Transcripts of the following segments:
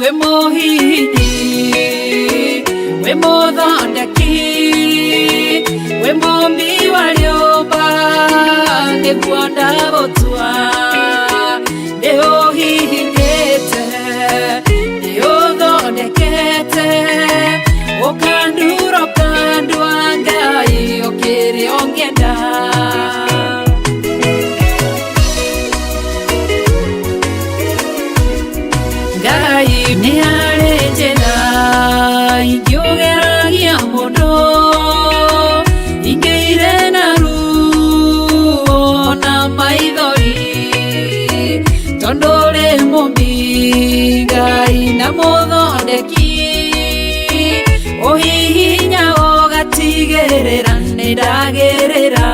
We mũhihinyi, we mũthondeki, we mũmbi wa rĩũmba, nĩguo ndagũtua. Nĩũhihinyĩte, nĩũthondekete, ũkandura, ũkandua, Ngai, ũkĩrĩ ũngĩenda. Ngai, nĩ harĩ njĩra ingĩũgeragia mũndũ ingĩire na ruo na maithori, tondũ rĩ mũmbi Ngai na mũthondeki, ũhihinya ũgatigĩrĩra nĩ ndagĩrĩra.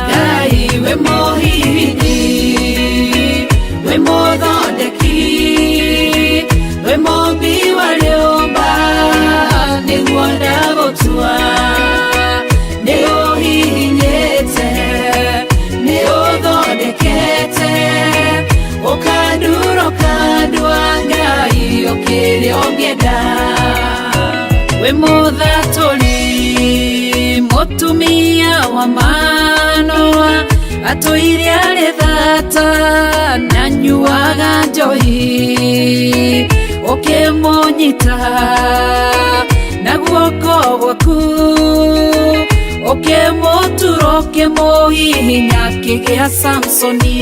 Ngai, we mũhihinyi, we mũthondeki, we mũmbi wa rĩũmba, nĩguo ndagũtua. Nĩ ũhihinyĩte, nĩ ũthondekete, ũkandura, ũkandua, Ngai, ũkĩrĩ ũngĩenda. We mũthatũri mũtumia wa Manoa, atũire arĩ thata na nyuaga njohi, ũkĩmũnyita na guoko gwaku, ũkĩmũtura, ũkĩmũhihinya, kĩgĩa Samsoni.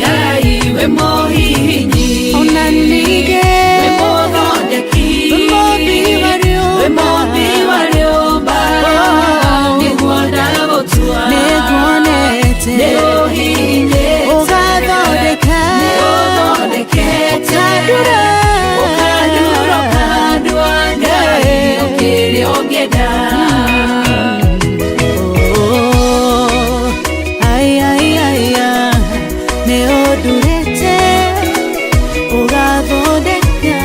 Ngai, we mũhihinyi, Ona ningĩ we mũthondeki, we mũmbi wa we mũmbi wa rĩũmba, nĩguo ndagũtua. Nĩnguonete. Nĩũhihinyĩte, ũgathondeka, nĩũthondekete, ũkandura, ũkandura, ũkandua, Ngai, ũkĩrĩ ũngĩenda. Oh, ai, ai, ai, ah, nĩ ũndurĩte ũgathondeka.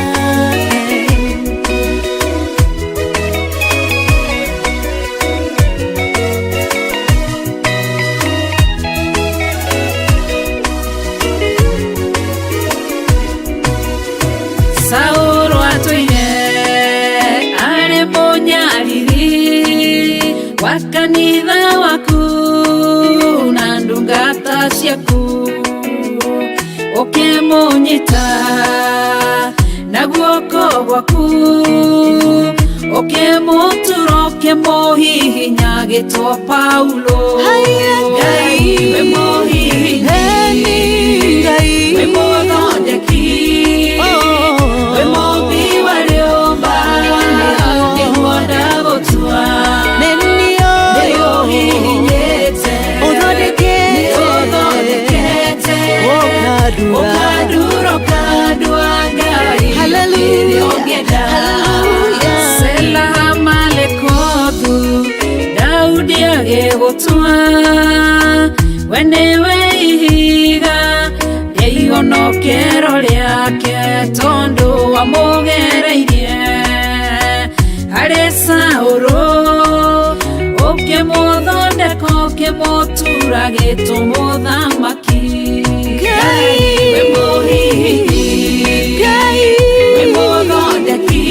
Saũlũ atũire arĩ mũnyariri wa kanitha waku na ndungata ciaku, ũkĩmũnyita na guoko gwaku, ũkĩmũtura, ũkĩmũhihinya, gĩtwo Paulo. Haiya, Ngai, we mũhihinyi, Eni Ngai, we mũthondeki, Oh. we mũmbi wa rĩũmba, nĩguo ndagũtua. Nĩ niĩ Nĩũhihinyĩte, ũthondekete, nĩũthondekete, ũkandura, ũkandura, ũkandua, Ngai, Hallelujah. ũkĩrĩ ũngĩenda. Hallelujah. Sela Malekothu, Daudi agĩgũtua, we nĩwe ihiga rĩa ihonokero rĩake, tondũ wamũgereirie harĩ Saũlũ, ũkĩmũthondeka, ũkĩmũtura, gĩtũ mũthamaki. Ngai, we mũhihinyi, Ngai, we mũthondeki,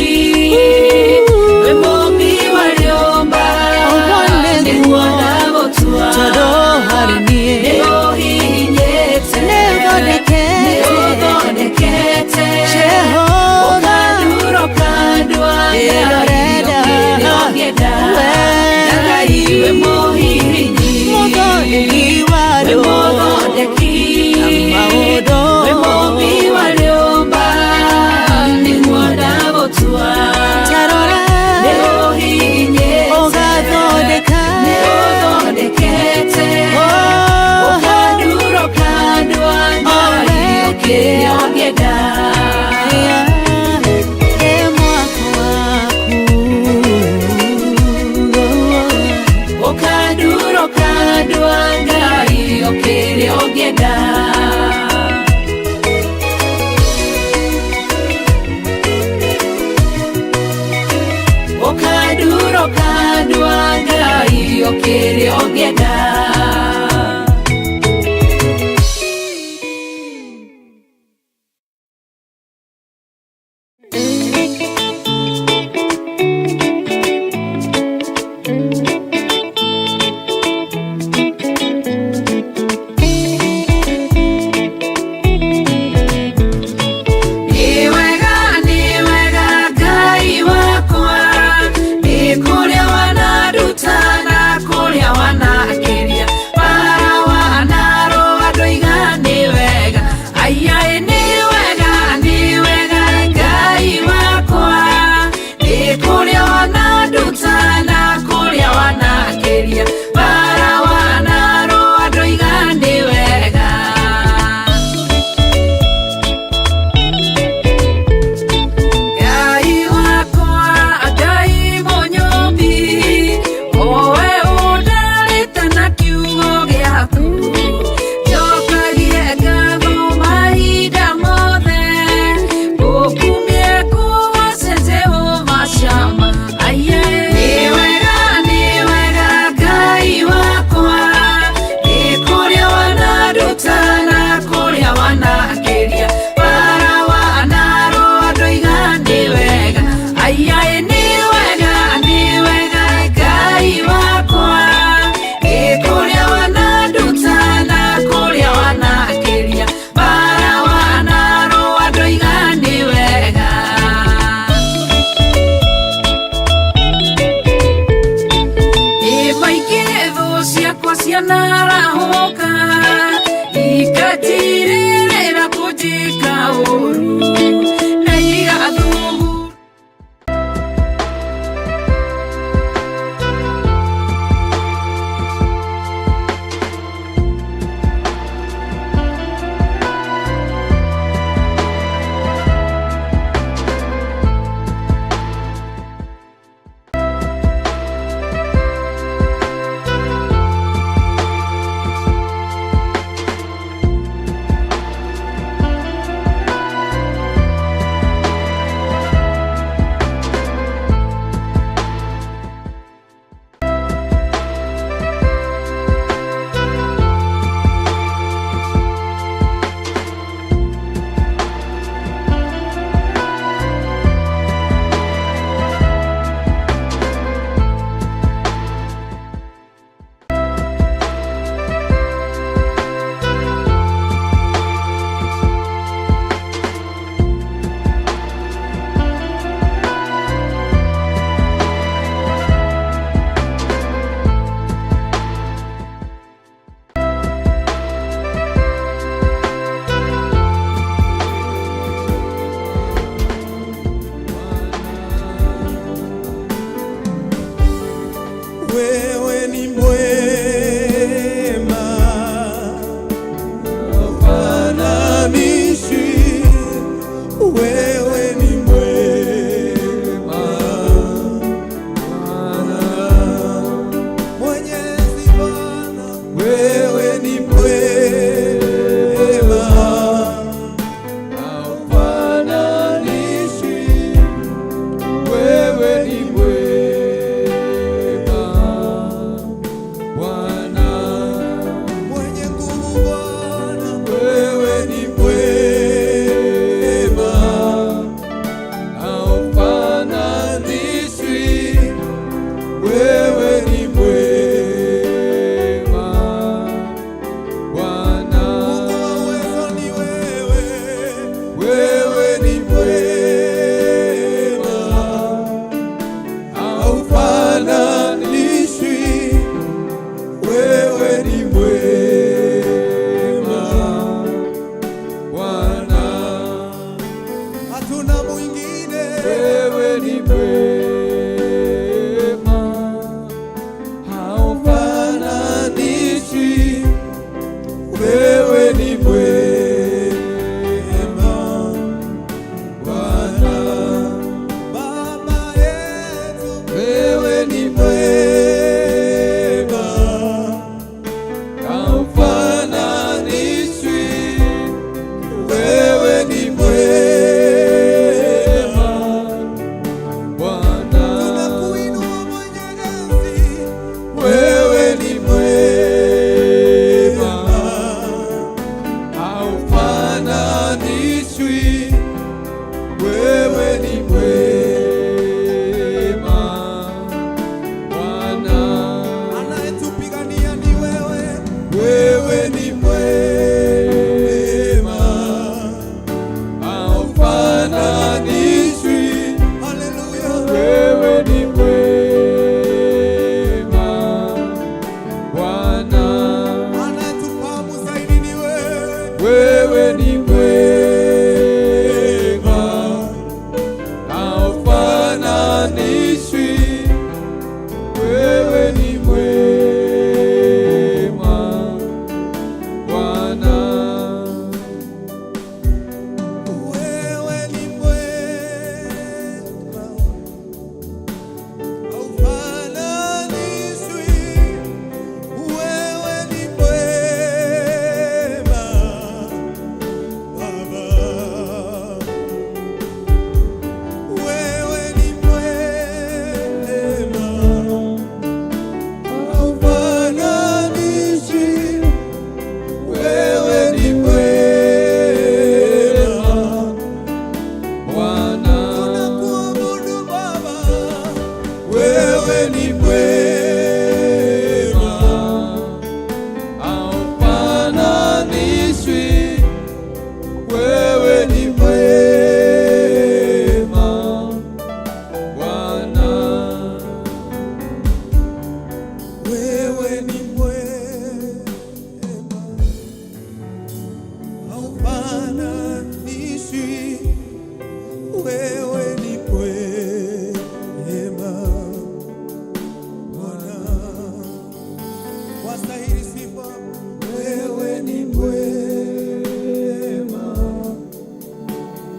we mũmbi wa rĩũmba, Ũguo nĩguo. nĩguo ndagũtua. Tondũ harĩ niĩ Nĩũhihinyĩte, nĩũthondekete, nĩũthondekete, Jehova, ũkandura, ũkandua, Ngai, Ĩrorenda. ũkĩrĩ ũngĩenda. We Ngai, we mũhihinyi, mũthondeki wa we andũ mũthondeki, maũndũ, we mũmbi wa rĩũmba, nĩguo ndagũtua. Tarora, Nĩũhihinyĩte, ũgathondeka, nĩũthondekete, Oh, ũkandura, ũkandua, Ngai, ũkĩrĩ ũngĩenda. E mwako waku. Ũkandura, ũkandua, Ngai, ũkĩrĩ ũngĩenda. Ũkandura, ũkandua, Ngai, ũkĩrĩ ũngĩenda. Nĩkĩ thũ ciakwa cianarahũka ikatirĩrĩra kũnjĩka ũru na igathugu? Wastahili sifa. Wewe ni mwema,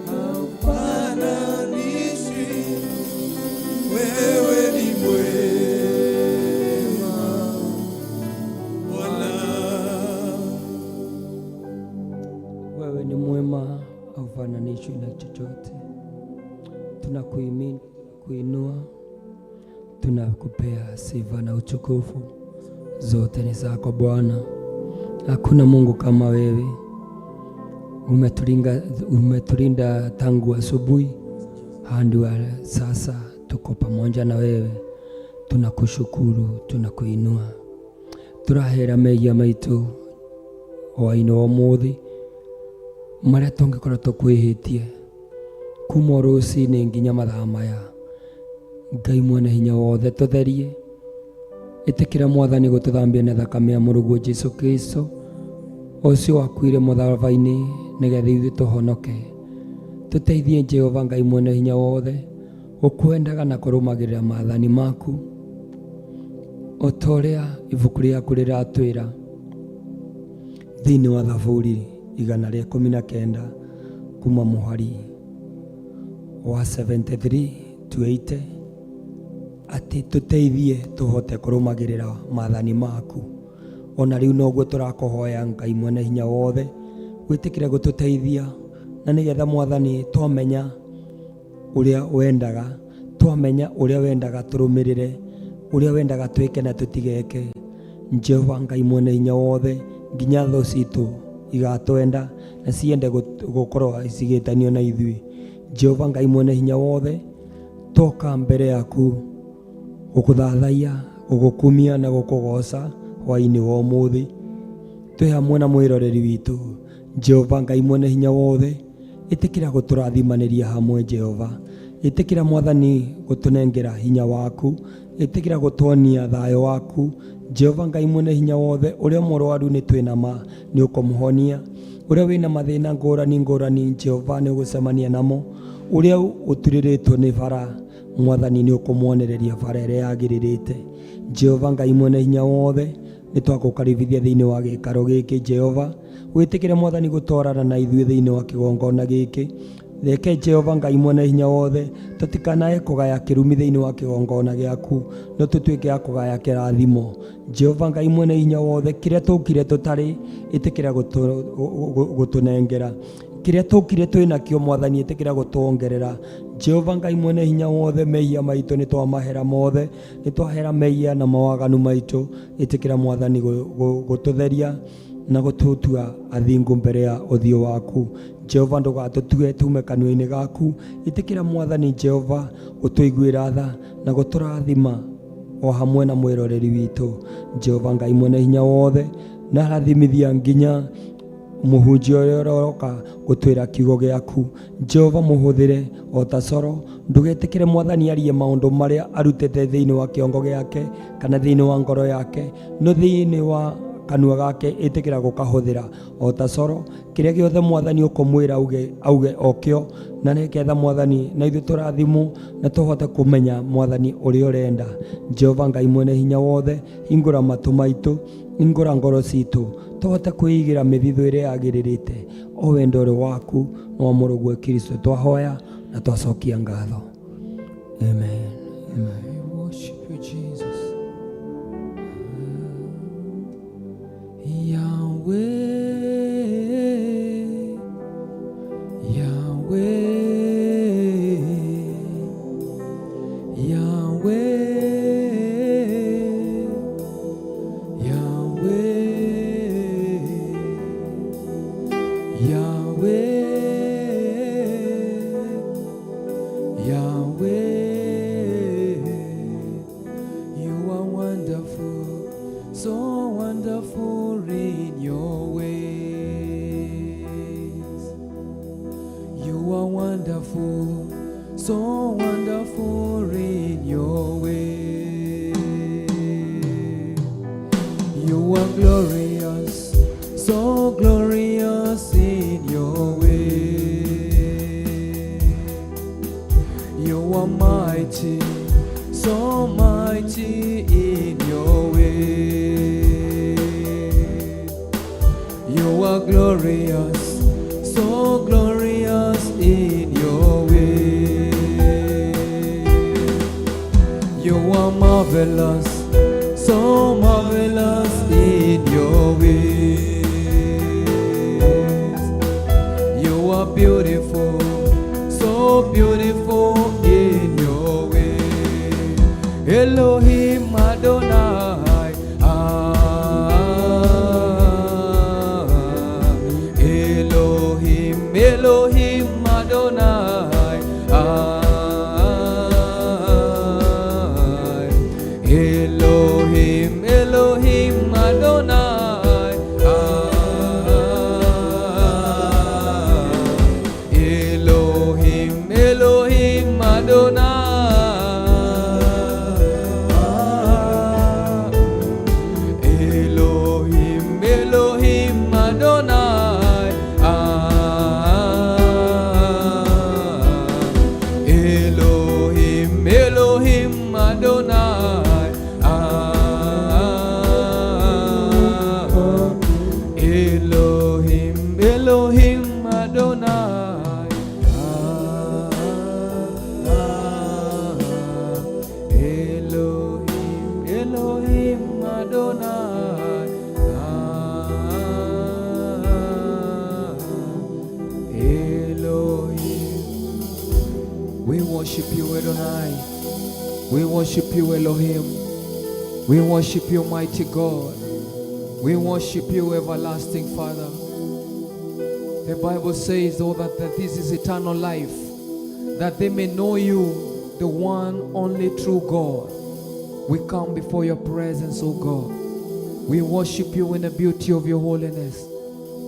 haufananishwi. Wewe ni mwema, Bwana. Wewe ni mwema, haufananishwi na chochote. Tunakuhimidi, kuinua, tunakupea sifa na utukufu, zote ni zako Bwana. Hakuna Mungu kama wewe. Umetulinda tangu asubuhi hadi wa sasa, tuko pamoja na wewe. Tunakushukuru, tunakuinua. Turahera mehia maitu hwaĩ-inĩ wa ũmũthĩ marĩa tũngĩkorwo tũkwĩhĩtie kuma o rũcinĩ nginya mathaa maya. Ngai mwene hinya wothe, tũtherie. Ĩtĩkĩra Mwathani gũtũthambia na thakame ya mũrũguo Jesu Kristo, ũcio wakuire mũtharaba-inĩ nĩgetha ithuĩ tũhonoke. Tũteithie Jehova Ngai mwene hinya wothe gũkwendaga na kũrũmagĩrĩra maathani maku o ta ũrĩa ibuku rĩaku rĩratwĩra thĩinĩ wa Thaburi 119 kuma mũhari wa 73 to 80, atĩ tũteithie tũhote kũrũmagĩrĩra maathani maku. Ona rĩu noguo tũrakũhoya, Ngai mwene hinya wothe, wĩtĩkĩre gũtũteithia na nĩgetha Mwathani twamenya ũrĩa wendaga, twamenya ũrĩa wendaga tũrũmĩrĩre, ũrĩa wendaga twĩke na tũtigeke. Jehova Ngai mwene hinya wothe, nginya thũ citũ igatwenda na ciende gũkorwo cigĩtanio na ithuĩ. Jehova Ngai mwene hinya wothe, toka mbere yaku gũkũthathaiya, gũgũkumia na gũkũgoca hwaĩ-inĩ wa ũmũthĩ twĩ hamwe na mwĩroreri witũ. Jehova Ngai mwene hinya wothe, ĩtĩkĩra gũtũrathimanĩria hamwe. Jehova, ĩtĩkĩra Mwathani gũtũnengera hinya waku, ĩtĩkĩra gũtuonia thayũ waku. Jehova Ngai mwene hinya wothe, ũrĩa mũrwaru nĩ twĩna ma nĩ ũkũmũhonia, ũrĩa wĩna mathĩna ngũrani ngũrani, Jehova, nĩ ũgũcemania namo, ũrĩa ũturĩrĩtwo nĩ bara, Mwathani, nĩ ũkũmuonereria bara ĩrĩa yagĩrĩrĩte. Jehova Ngai mwene hinya wothe, nĩ twagũkaribithia thĩinĩ wa gĩikaro gĩkĩ. Jehova, wĩtĩkĩre Mwathani gũtwarana na ithuĩ thĩinĩ wa kĩgongona gĩkĩ. Reke Jehova Ngai mwene hinya wothe tũtikanae kũgaya kĩrumi thĩinĩ wa kĩgongona gĩaku, no tũtuĩke a kũgaya kĩrathimo. Jehova Ngai mwene hinya wothe, kĩrĩa tũkire tũtarĩ, ĩtĩkĩra gũtũnengera. Kĩrĩa tũkire twĩ nakĩo, Mwathani, ĩtĩkĩra gũtuongerera. Jehova Ngai mwene hinya wothe, mehia maitũ nĩ twamahera mothe, nĩ twahera mehia na mawaganu maitũ. Ĩtĩkĩra Mwathani gũtũtheria na gũtũtua athingu mbere ya ũthiũ waku. Jehova, ndũgatũtue tume kanua-inĩ gaku. Ĩtĩkĩra Mwathani Jehova gũtũiguĩra tha na gũtũrathima o hamwe na mwĩroreri witũ. Jehova Ngai mwene hinya wothe, na rathimithia nginya mũhunjia ũrĩa ũroka gũtwĩra kiugo gĩaku. Jehova, mũhũthĩre o ta coro. Ndũgetĩkĩre Mwathani arie maũndũ marĩa arutĩte thĩinĩ wa kĩongo gĩake kana thĩinĩ wa ngoro yake, no thĩinĩ wa kanua gake ĩtĩkĩra gũkahũthĩra o ta coro. Kĩrĩa gĩothe Mwathani ũkũmwĩra auge, auge o kĩo, na nĩgetha Mwathani na ithuĩ tũrathimwo na tũhote kũmenya Mwathani ũrĩa ũrenda. Jehova Ngai mwene hinya wothe, hingũra matũ maitũ, hingũra ngoro citũ, tũhote kwĩigĩra mĩthithũ ĩrĩa yagĩrĩrĩte o wendo ũrĩ waku na wa mũrũguo Kristo. Twahoya na twacokia ngatho. Amen. Amen. I worship you, Jesus. Yahweh, Yahweh, Yahweh, Yahweh, Yahweh, Yahweh, you are wonderful, so wonderful in your ways. You are wonderful, so wonderful in your ways. You are glorious, so glorious in your way. You are mighty, so mighty in your way. Glorious, so glorious in your way. You are marvelous, so marvelous in your ways. You are beautiful, so beautiful in your way. Elohim Adonai. Ah, Elohim, Elohim Adonai. Ah, Elohim, Elohim Adonai. Ah, Elohim, Elohim Adonai. Elohim, Elohim Adonai. Ah, Elohim, Elohim Adonai. Ah, Elohim, Elohim Adonai. Ah, Elohim, Elohim Adonai. Ah, Elohim. We worship you, Adonai. We worship you, Elohim. We worship you, mighty God. We worship you, everlasting Father. The Bible says, though, that this is eternal life, that they may know you, the one only true God. We come before your presence, O God. We worship you in the beauty of your holiness.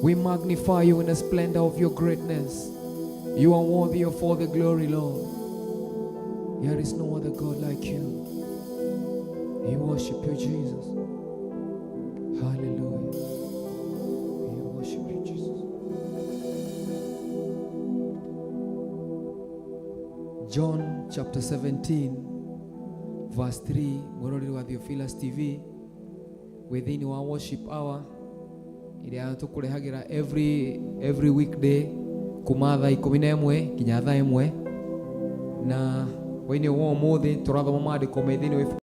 We magnify you in the splendor of your greatness. You are worthy of all the glory, Lord. There is no other God like you. We worship you, Jesus. Hallelujah. We worship you, Jesus. John chapter 17 verse 3, mwĩroreri wa Theophilus TV, wĩ thĩinĩ wa worship hour ĩrĩa tũkũrehagĩra every weekday kuma thaa 11 nginya thaa 1, na hwainĩ wa ũmũthĩ tũrathoma maandĩko me thĩinĩ wa ibuku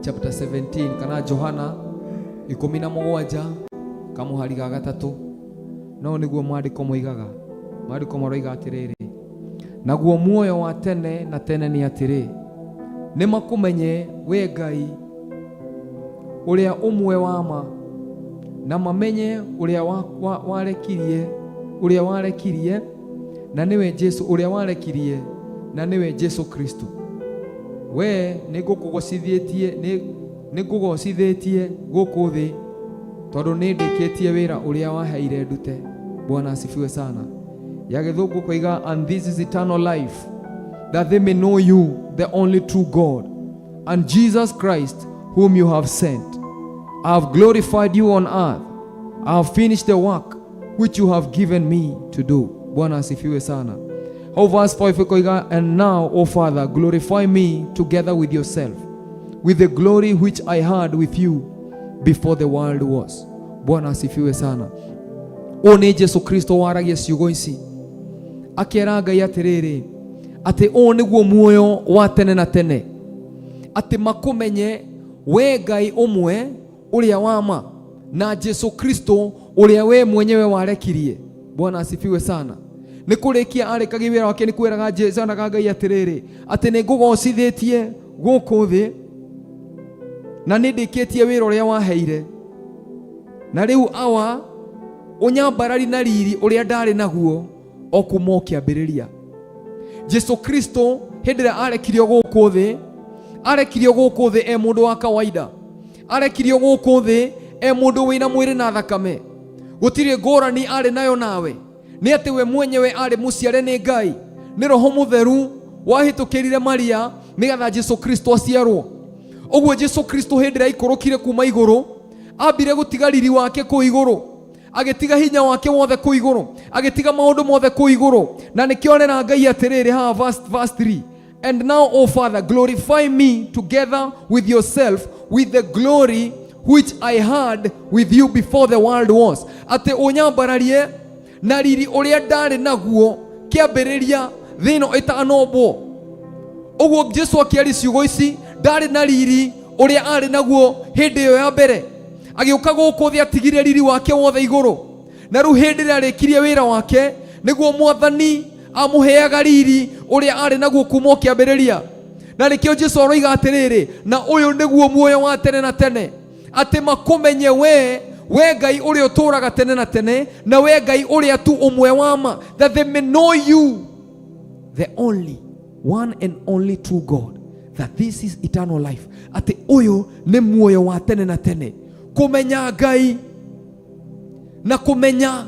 chapter 17 kana Johana 17 kamũhari ga gatatũ. No nĩguo maandĩko moigaga, maandĩko maroiga atĩrĩrĩ, naguo muoyo wa tene na tene nĩ atĩrĩ, nĩ makũmenye we Ngai ũrĩa ũmwe wa ma, na mamenye ũrĩa warekirie, ũrĩa warekirie na nĩwe Jesu, ũrĩa warekirie na nĩwe Jesu Kristo. We nĩ ngũgocithĩtie gũkũ thĩ tondũ nĩ ndĩkĩtie wĩra ũrĩa waheire ndute. Bwana asifiwe sana. Ya Gĩthũngũ koiga, and this is eternal life, that they may know you, the only true God, and Jesus Christ, whom you have sent. I have glorified you on earth. I have finished the work which you have given me to do. Bwana asifiwe sana. Hau verse 5 ikoiga, and now, O Father, glorify me together with yourself, with the glory which I had with you before the world was. Bwana asifiwe sana. Ũyũ nĩ Jesu Kristo waragia ciugo ici, akera Ngai atĩrĩrĩ, atĩ ũũ nĩguo muoyo wa tene na tene, atĩ makũmenye we Ngai ũmwe ũrĩa wa ma na Jesu Kristo ũrĩa we mwenyewe warekirie. Bwana asifiwe sana. Nĩ kũrĩkia arĩkagia wĩra wake, nĩ kwĩraga Jesu anaga Ngai atĩrĩrĩ, atĩ nĩ ngũgocithĩtie gũkũ thĩ na nĩ ndĩkĩtie wĩra ũrĩa waheire, na rĩu awa ũnyambarari na riri ũrĩa ndarĩ naguo o kuma o kĩambĩrĩria. Jesu Kristo hĩndĩ ĩrĩa arekirio gũkũ thĩ, arekirio gũkũ thĩ e mũndũ wa kawaida, arekirio gũkũ thĩ e mũndũ wĩna mwĩrĩ na thakame, gũtirĩ ngũrani arĩ nayo nawe, nĩ atĩ we mwenyewe arĩ mũciare nĩ Ngai, nĩ Roho Mũtheru wahĩtũkĩrire Maria nĩgetha Jesu Kristo aciarwo. Ũguo Jesu Kristo hĩndĩ ĩrĩa aikũrũkire kuma igũrũ, ambire gũtiga riri wake kũu igũrũ, agĩtiga hinya wake wothe kũu igũrũ, agĩtiga maũndũ mothe kũu igũrũ, na nĩkĩo arera Ngai atĩrĩrĩ haha verse 3, and now, O Father, glorify me together with yourself with the glory which I had with you before the world was. Atĩ ũnyambararie na riri ũrĩa ndarĩ naguo kĩambĩrĩria thĩ ĩno ĩtanombwo. Ũguo Jesu akĩaria ciugo ici, ndarĩ na riri ũrĩa arĩ naguo hĩndĩ ĩyo ya mbere. Agĩũka gũkũ thĩ atigire riri wake wothe igũrũ, na rĩu hĩndĩ ĩrĩa arĩkirie wĩra wake nĩguo Mwathani amũheaga riri ũrĩa arĩ naguo kuma o kĩambĩrĩria. Na nĩkĩo Jesu aroiga atĩrĩrĩ, na ũyũ nĩguo muoyo wa tene na tene, atĩ makũmenye we, we Ngai ũrĩa ũtũũraga tene na tene, na we Ngai ũrĩa tu ũmwe wa ma, that they may know you, the only one and only true God, that this is eternal life. Atĩ ũyũ nĩ muoyo wa tene na tene, kũmenya Ngai na kũmenya.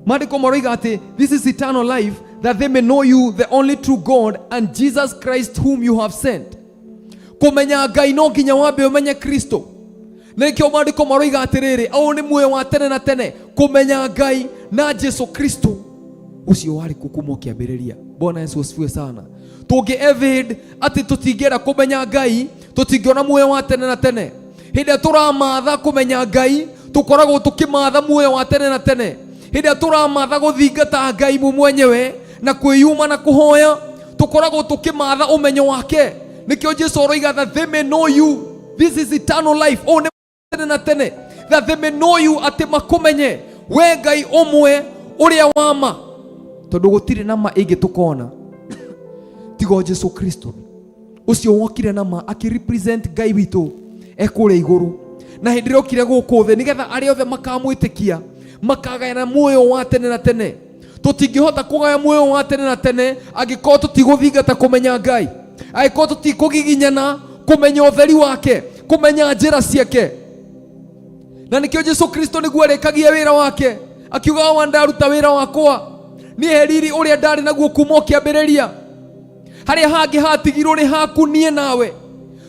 Maandĩko maroiga atĩ this is eternal life, that they may know you, the only true God, and Jesus Christ whom you have sent. Kũmenya Ngai no nginya wambe ũmenye Kristo. Na nĩkĩo maandĩko maroiga atĩrĩrĩ, ũyũ nĩ muoyo wa tene na tene, kũmenya Ngai na Jesu Kristo ũcio warĩ kuo kuma o kĩambĩrĩria. Bwana Yesu asifiwe sana. Tũngĩ evade atĩ tũtingĩenda kũmenya Ngai, tũtingĩona muoyo wa tene na tene. Hĩndĩ ĩrĩa tũramatha kũmenya Ngai, tũkoragwo tũkĩmatha muoyo wa tene na tene. Hĩndĩ ĩrĩa tũramatha gũthingata Ngai mu mwenyewe na kwĩyuma na kũhoya, tũkoragwo tũkĩmatha ũmenyo wake. Nĩkĩo Jesu aroiga that they may know you, this is eternal life. Ũũ nĩ tene na tene, that they may know you, atĩ makũmenye we Ngai ũmwe ũrĩa wa ma, tondũ gũtirĩ na ma ĩngĩ tũkona tiga o Jesu Kristo ũcio wokire na ma akĩrepresent Ngai witũ ekũrĩa igũrũ, na hĩndĩ ĩrĩa okire gũkũ thĩ nĩgetha arĩa othe makamwĩtĩkia makagayana muoyo wa tene na tene. Tũtingĩhota kũgaya muoyo wa tene na tene angĩkorwo tũtigũthingata kũmenya Ngai, angĩkorwo tũtikũgiginyana kũmenya ũtheri wake, kũmenya njĩra ciake. Na nĩkĩo Jesu Kristo nĩguo arĩkagia wĩra wake akiuga, awa ndaruta wĩra wakwa, niĩ he riri ũrĩa ndarĩ naguo kuma o kĩambĩrĩria. Harĩa hangĩ hatigirwo nĩ haku niĩ nawe,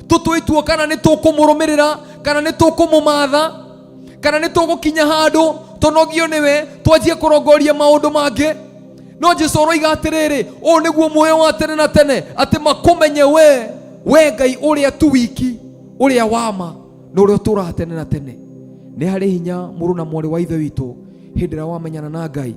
tũtue itua kana nĩ tũkũmũrũmĩrĩra kana nĩ tũkũmũmatha, kana nĩ tũgũkinya handũ tũnogio nĩwe twanjie kũrongoria maũndũ mangĩ. No Jesu aroiga atĩrĩrĩ, ũũ nĩguo muoyo wa tene na tene, atĩ makũmenye we, we Ngai ũrĩa tu wiki ũrĩa wa ma na ũrĩa ũtũũraga tene na tene. Nĩ harĩ hinya mũrũ na mwarĩ wa ithe witũ hĩndĩ ĩrĩa wamenyana na Ngai.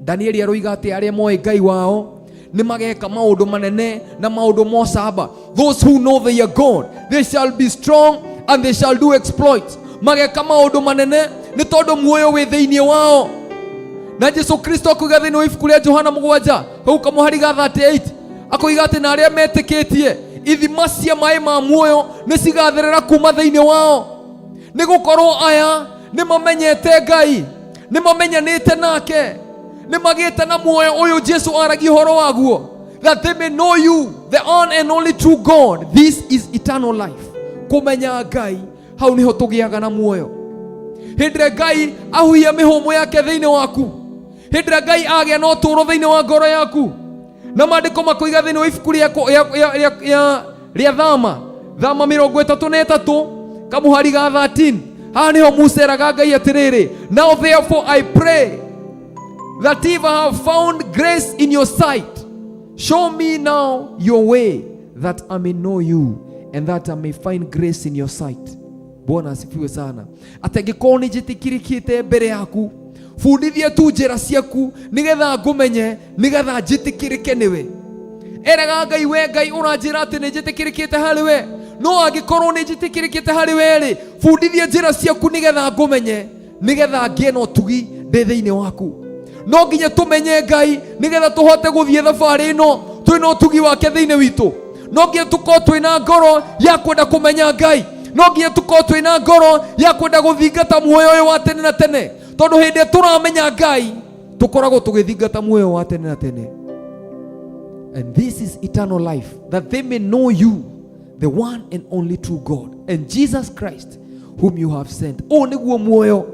Danieli aroiga atĩ arĩa moĩ Ngai wao nĩ mageka maũndũ manene na maũndũ mocamba. Those who know their God, they shall be strong and they shall do exploits. Mageka maũndũ manene nĩ tondũ muoyo wĩ thĩinĩ wao. Na Jesu Kristo akoiga thĩinĩ wa ibuku rĩa Johana 7 hau kamũhari ga 38, akoiga atĩ na arĩa metĩkĩtie ithima cia maĩ ma muoyo nĩ cigatherera kuma thĩinĩ wao, nĩ gũkorwo aya nĩ mamenyete Ngai, nĩ mamenyanĩte nake, nĩ magĩte na muoyo ũyũ Jesu aragia ũhoro waguo, that they may know you, the one and only true God. This is eternal life. Kũmenya Ngai, hau nĩho tũgĩaga na muoyo. Hĩndĩ ĩrĩa Ngai ahuhia mĩhũmũ yake thĩinĩ waku, hĩndĩ ĩrĩa Ngai agĩa na ũtũũro thĩinĩ wa ngoro yaku, na maandĩko makoiga thĩinĩ wa ibuku rĩa Thama 33 kamũhari ga 13, haha nĩho Musa eraga Ngai atĩrĩrĩ, now therefore I pray that if I have found grace in your sight, show me now your way, that I may know you and that I may find grace in your sight. Bwana asifiwe sana. Atĩ angĩkorwo nĩ njĩtĩkĩrĩkĩte mbere yaku, bundithia tu njĩra ciaku nĩgetha ngũmenye, nĩgetha njĩtĩkĩrĩke nĩwe. Eraga Ngai, we Ngai ũranjĩra atĩ nĩ njĩtĩkĩrĩkĩte harĩ we, no angĩkorwo nĩ njĩtĩkĩrĩkĩte harĩ we rĩ, bundithia njĩra ciaku nĩgetha ngũmenye, nĩgetha ngĩe na ũtugi ndĩ thĩinĩ waku. No nginya tũmenye Ngai nĩgetha tũhote gũthiĩ thabarĩ ĩno twĩna ũtugi wake thĩinĩ witũ. No nginya tũkorwo twĩna ngoro ya kwenda kũmenya Ngai. No nginya tũkorwo twĩna ngoro ya kwenda gũthingata muoyo ũyũ wa tene na tene, tondũ hĩndĩ ĩrĩa tũramenya Ngai tũkoragwo tũgĩthingata muoyo wa tene na tene. And this is eternal life, that they may know you, the one and only true God, and Jesus Christ whom you have sent. Ũũ nĩguo muoyo,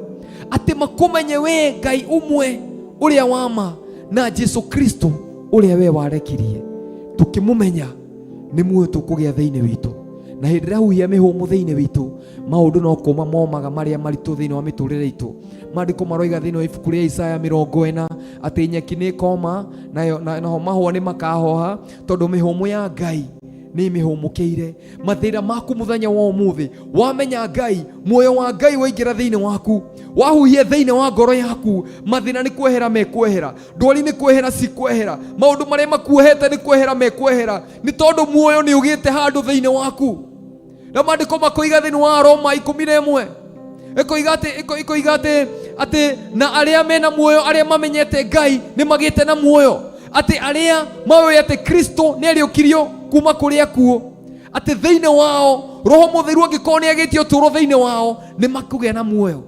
atĩ makũmenye we Ngai ũmwe ũrĩa wa ma na Jesu Kristo ũrĩa we warekirie. Tũkĩmũmenya nĩ muoyo tũkũgĩa thĩinĩ witũ, na hĩndĩ ĩrĩa huhia mĩhũmũ thĩinĩ witũ, maũndũ no kũma momaga marĩa maritũ thĩinĩ wa mĩtũrĩre itũ. Maandĩko maroiga thĩinĩ wa ibuku rĩa Isaya 40 atĩ nyeki nĩ ĩkoma nayo, naho mahũa nĩ makahoha, tondũ mĩhũmũ ya Ngai Nĩ mĩhũmũkĩire mathĩna maku mũthenya wa ũmũthĩ. Wamenya Ngai, muoyo wa Ngai waingĩra thĩinĩ waku, wahuhia thĩinĩ wa ngoro yaku, mathĩna nĩ kwehera mekwehera, ndwari nĩ kwehera cikwehera, maũndũ marĩa makuohete nĩ kwehera mekwehera, nĩ tondũ muoyo nĩ ũgĩte handũ thĩinĩ waku. Na maandĩko makoiga thĩinĩ wa Roma 11 ĩkoiga atĩ ĩkoiga atĩ na arĩa mena muoyo, arĩa mamenyete Ngai nĩ magĩte na muoyo, atĩ arĩa maũĩ atĩ Kristo nĩ ariũkirio kuma kũrĩ akuũ, atĩ thĩinĩ wao Roho Mũtheru angĩkorwo nĩ agĩtie ũtũũro thĩinĩ wao, nĩ makũgĩa na muoyo,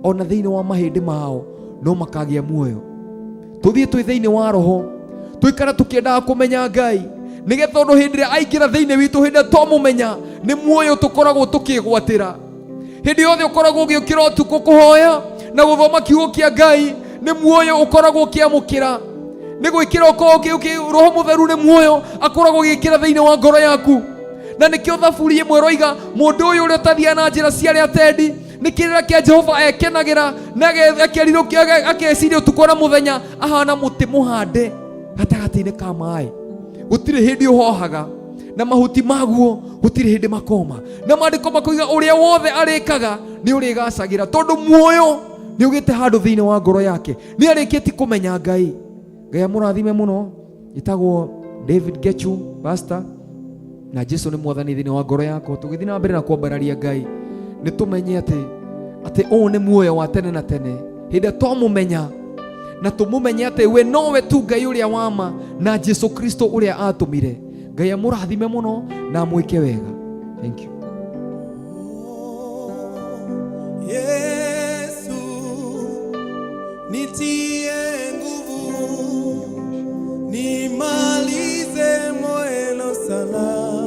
ona thĩinĩ wa mahĩndĩ mao no makagĩa muoyo. Tũthiĩ twĩ thĩinĩ wa Roho, tũikara tũkĩendaga kũmenya Ngai, nĩgetha ũndũ hĩndĩ ĩrĩa aingĩra thĩinĩ witũ, hĩndĩ ĩrĩa twamũmenya, nĩ muoyo tũkoragwo tũkĩgwatĩra. Hĩndĩ yothe ũkoragwo ũgĩũkĩra ũtukũ kũhoya na gũthoma kiugo kĩa Ngai, nĩ muoyo ũkoragwo ũkĩamũkĩra, nĩ gwĩkĩra ũkoragwo Roho Mũtheru nĩ muoyo akoragwo ũgĩkĩra thĩinĩ wa ngoro yaku. Na nĩkĩo Thaburi ĩmwe ĩroiga, mũndũ ũyũ ũrĩa ũtathiaga na njĩra cia arĩa atendi, nĩ kĩrĩra kĩa Jehova ekenagĩra, na akeciria ũtukũ na mũthenya, ahana mũtĩ mũhande gatagatĩ-inĩ ka maĩ, gũtirĩ hĩndĩ ũhohaga, na mahuti maguo gũtirĩ hĩndĩ makoma. Na maandĩko makoiga ũrĩa wothe arĩkaga nĩ ũrĩgacagĩra, tondũ muoyo nĩ ũgĩte handũ thĩinĩ wa ngoro yake, nĩ arĩkĩtie kũmenya Ngai. Ngai amũrathime mũno. Ĩtagwo David Gechu pastor, na Jesu nĩ mwathani thĩinĩ wa ngoro yakwa. Tũgĩthiĩ na mbere na kwambararia Ngai, nĩ tũmenye atĩ ũũ nĩ muoyo wa tene na tene. Hĩndĩ ĩrĩa twamũmenya na tũmũmenye atĩ we nowe tu Ngai ũrĩa wa ma na Jesu Kristo ũrĩa atũmire. Ngai amũrathime mũno na amwĩke wega. Thank you. Yesu, nitie nguvu, nimalize mwendo salama.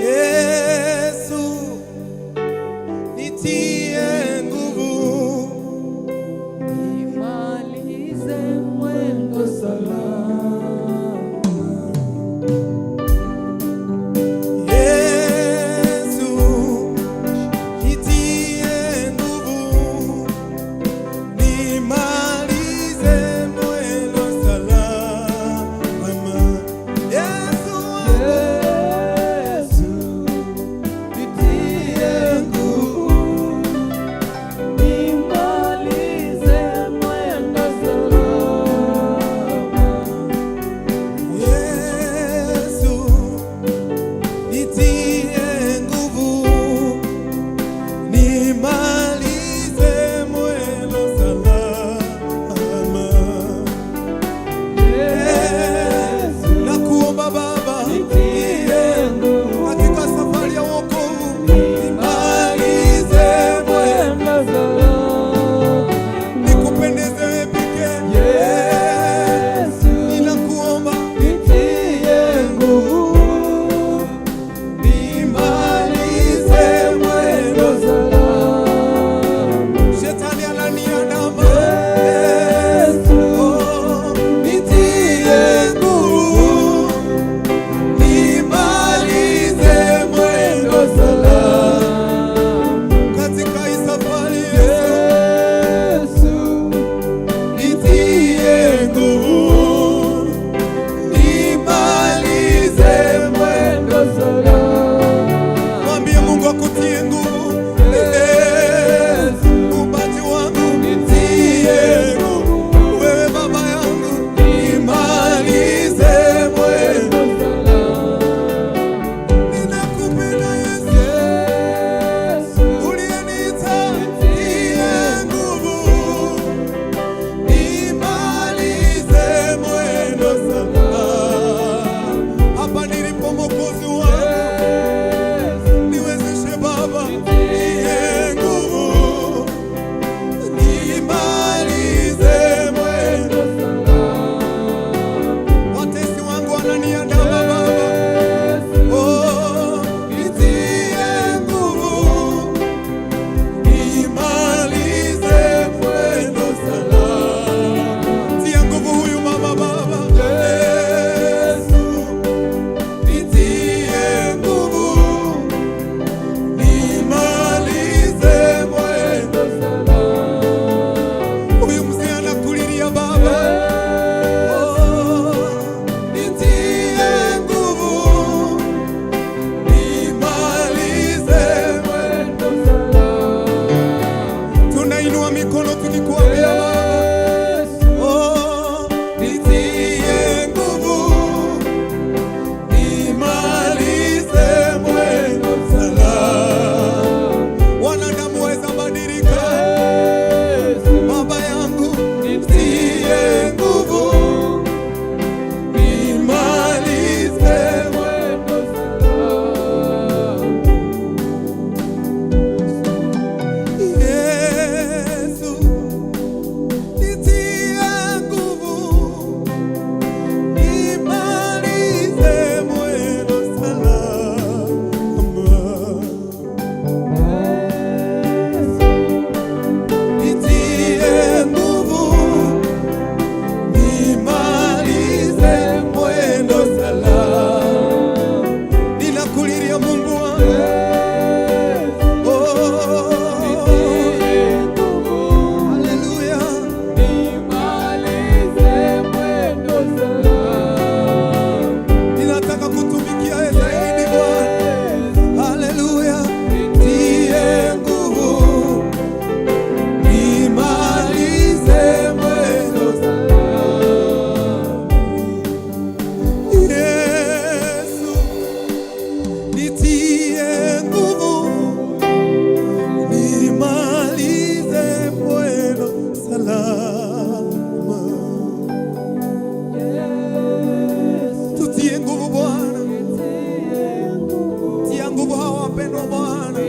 Yesu, nitie nguvu, nimalize mwendo salama. Yesu, nitie nguvu, nimalize mwendo salama. Yesu, Yesu, nitie nguvu, nimalize mwendo salama. Yesu, nitie nguvu, nimalize mwendo salama. Nakuomba Baba, Nitie nguvu, katika safari ya wokovu, nimalize mwendo, mwendo salama. nikupendeze wewe pekee. Yesu, Ninakuomba nitie nguvu, nimalize mwendo. salama. Shetani ananiandama. Yesu, Oh, nitie nguvu, nimalize mwendo salama. katika hii safari. Yesu, Yesu, nitie nguvu, nimalize mwendo. mwendo salama. Mwambie Mungu akutie nguvu. Yesu, Muumbaji wangu, nitie nguvu. Wewe baba yangu, nimalize mwendo. mwendo salama. Ninakupenda Yesu, Yesu, uliyeniita, nitie nguvu, nimalize mwendo salama. Hapa nilipo Mwokozi wangu, Yesu, niwezeshe Baba, nitie Nitie nguvu, nimalize mwendo salama. Tutie nguvu Bwana, tia nguvu hawa wapendwa Bwana.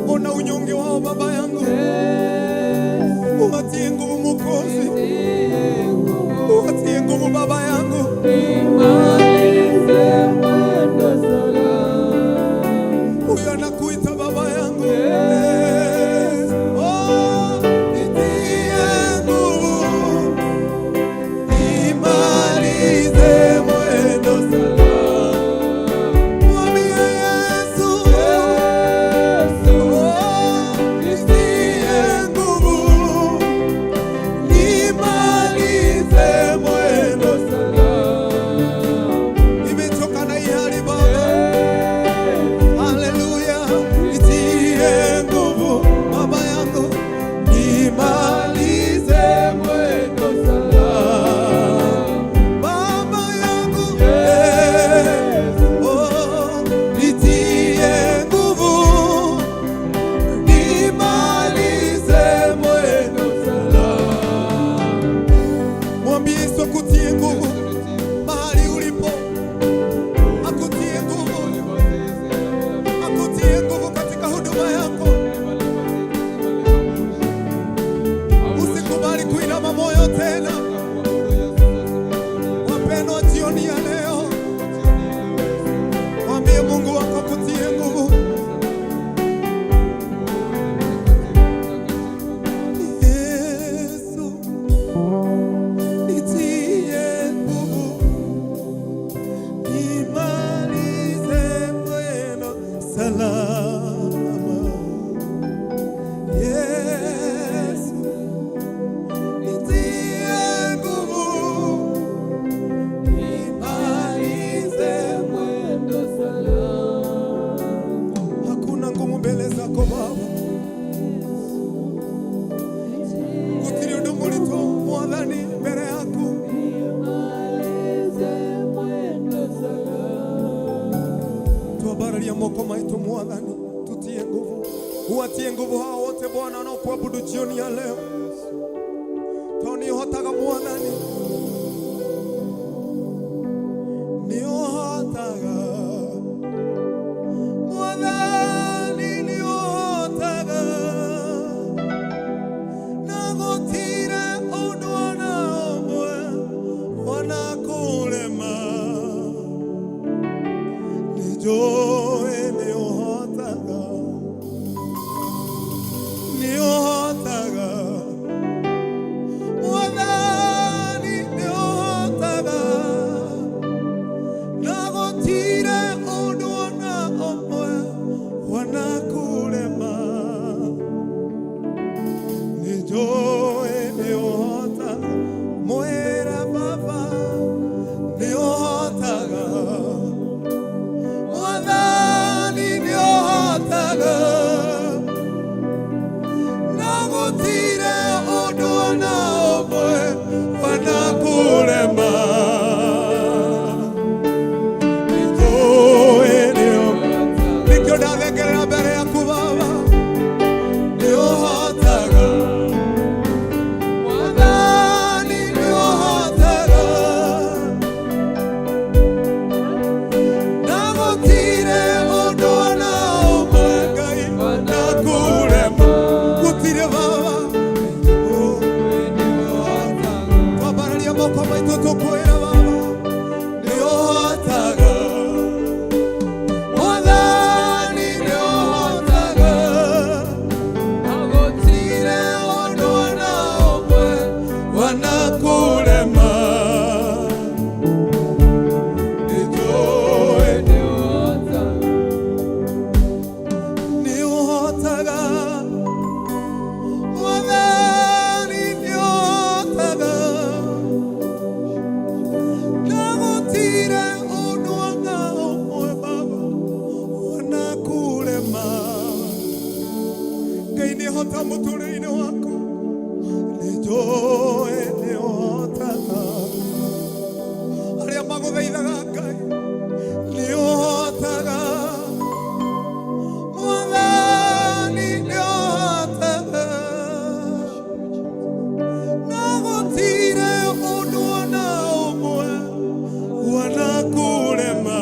Ona unyonge wao Baba yangu, uwatie nguvu Mwokozi, uwatie nguvu Baba yangu. Huyo anakuita Baba yangu. Oh, nitie nguvu, nimalize mwendo salama. Mwambie Yesu, oh, nitie nguvu, nimalize mwendo salama. Nimechoka na hii hali Baba. Haleluya, nitie nguvu Baba yangu, nimalize mwendo salama. Baba yangu, oh, nitie nguvu, nimalize mwendo salama. Mwambie Yesu akutie nguvu mahali ulipo, akutie nguvu, akutie nguvu katika huduma yako. Usikubali kuinama moyo tena. Wapendwa, jioni ya leo, mwambie Mungu wako akutie nguvu. Yesu, nitie nguvu, nimalize mwendo salama. Yesu, nitie nguvu, nimalize mwendo salama. Hakuna ngumu mbele zako Baba, gũtirĩ ũndũ mũritũ Mwathani mbere yaku. Twambararia moko maitũ Mwathani, tutie nguvu, uwatie nguvu hao wote Bwana wanaokuabudu jioni ya leo, tondũ nĩũhotaga Mwathani, nĩũhotaga Mwathani, nĩũhotaga na gũtirĩ ũndũ ona ũmwe wanakũrema. Nĩnjũĩ nĩũhotaga, nĩũhotaga Mwathani, nĩũhotaga na gũtirĩ ũndũ ona ũmwe wanakũrema. Nĩnjũĩ nĩũhotaga, mwĩre Baba nĩũhotaga Mwathani. Magũthaithaga Ngai nĩ ũhotaga, Mwathani nĩ ũhotaga, na gũtirĩ ũndũ ona ũmwe wanakũrema.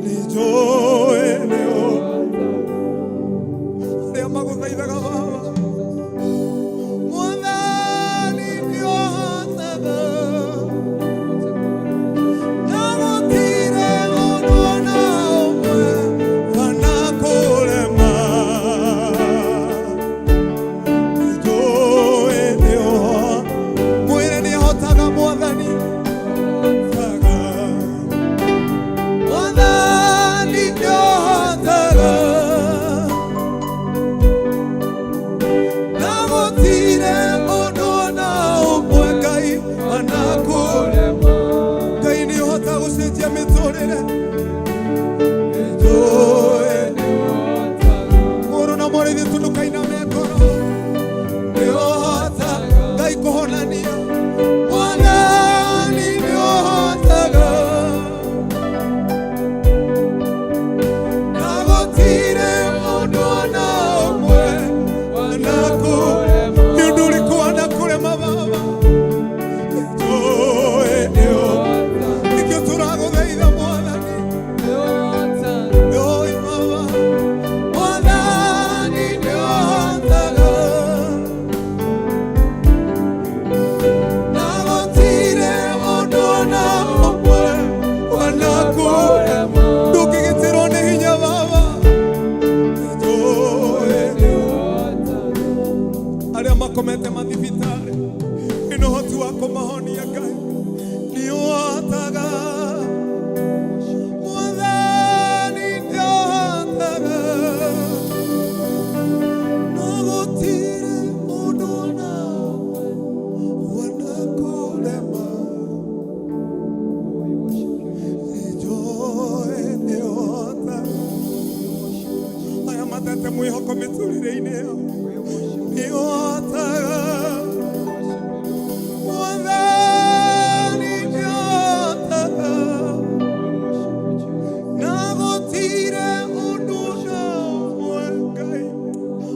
Nĩ njũĩ nĩ ũhotaga. Arĩa magũthaithaga Baba, Mwathani nĩ ũhotaga, na gũtirĩ ũndũ ona ũmwe wanakũrema. Nĩ njũĩ nĩ ũhotaga. Mwĩre nĩ ahotaga Mwathani. Hotaga. Mwathani nĩ ũhotaga, na gũtirĩ ũndũ ona ũmwe Ngai wanakũrema. Ngai nĩ ũhotaga gũcenjia mĩtũrĩre. Nĩ njũĩ mũrũ na mwarĩ ithuĩ ndũkainame ngoro. Nĩ ũhotaga Ngai kũhonania. Mwathani nĩ ũhotaga, na gũtirĩ ũndũ ona ũmwe wanakũrema. Nĩ ũndũ ũrĩkũ wanakũrema Baba? Nĩ njũĩ nĩ ũhotaga. Nĩkĩo tũragũthaitha Mwathani. Oi Baba, Mwathani nĩ ũhotaga, na gũtirĩ ũndũ ona ũmwe wanakũrema. Ndũngĩgitĩrwo nĩ hinya Baba. Nĩ njũĩ nĩ ũhotaga. Arĩa makomete mathibitarĩ, wĩna ũhoti wa kũmahonia Ngai. Nĩ ũhotaga. Mwathani nĩ ũhotaga, na gũtirĩ ũndũ ona ũmwe wanakũrema. Nĩ njũĩ nĩ ũhotaga. Aya matete mwĩhoko mĩtũrĩre-inĩ yao, nĩ ũhotaga. Mwathani nĩ ũhotaga, na gũtirĩ ũndũ ona ũmwe Ngai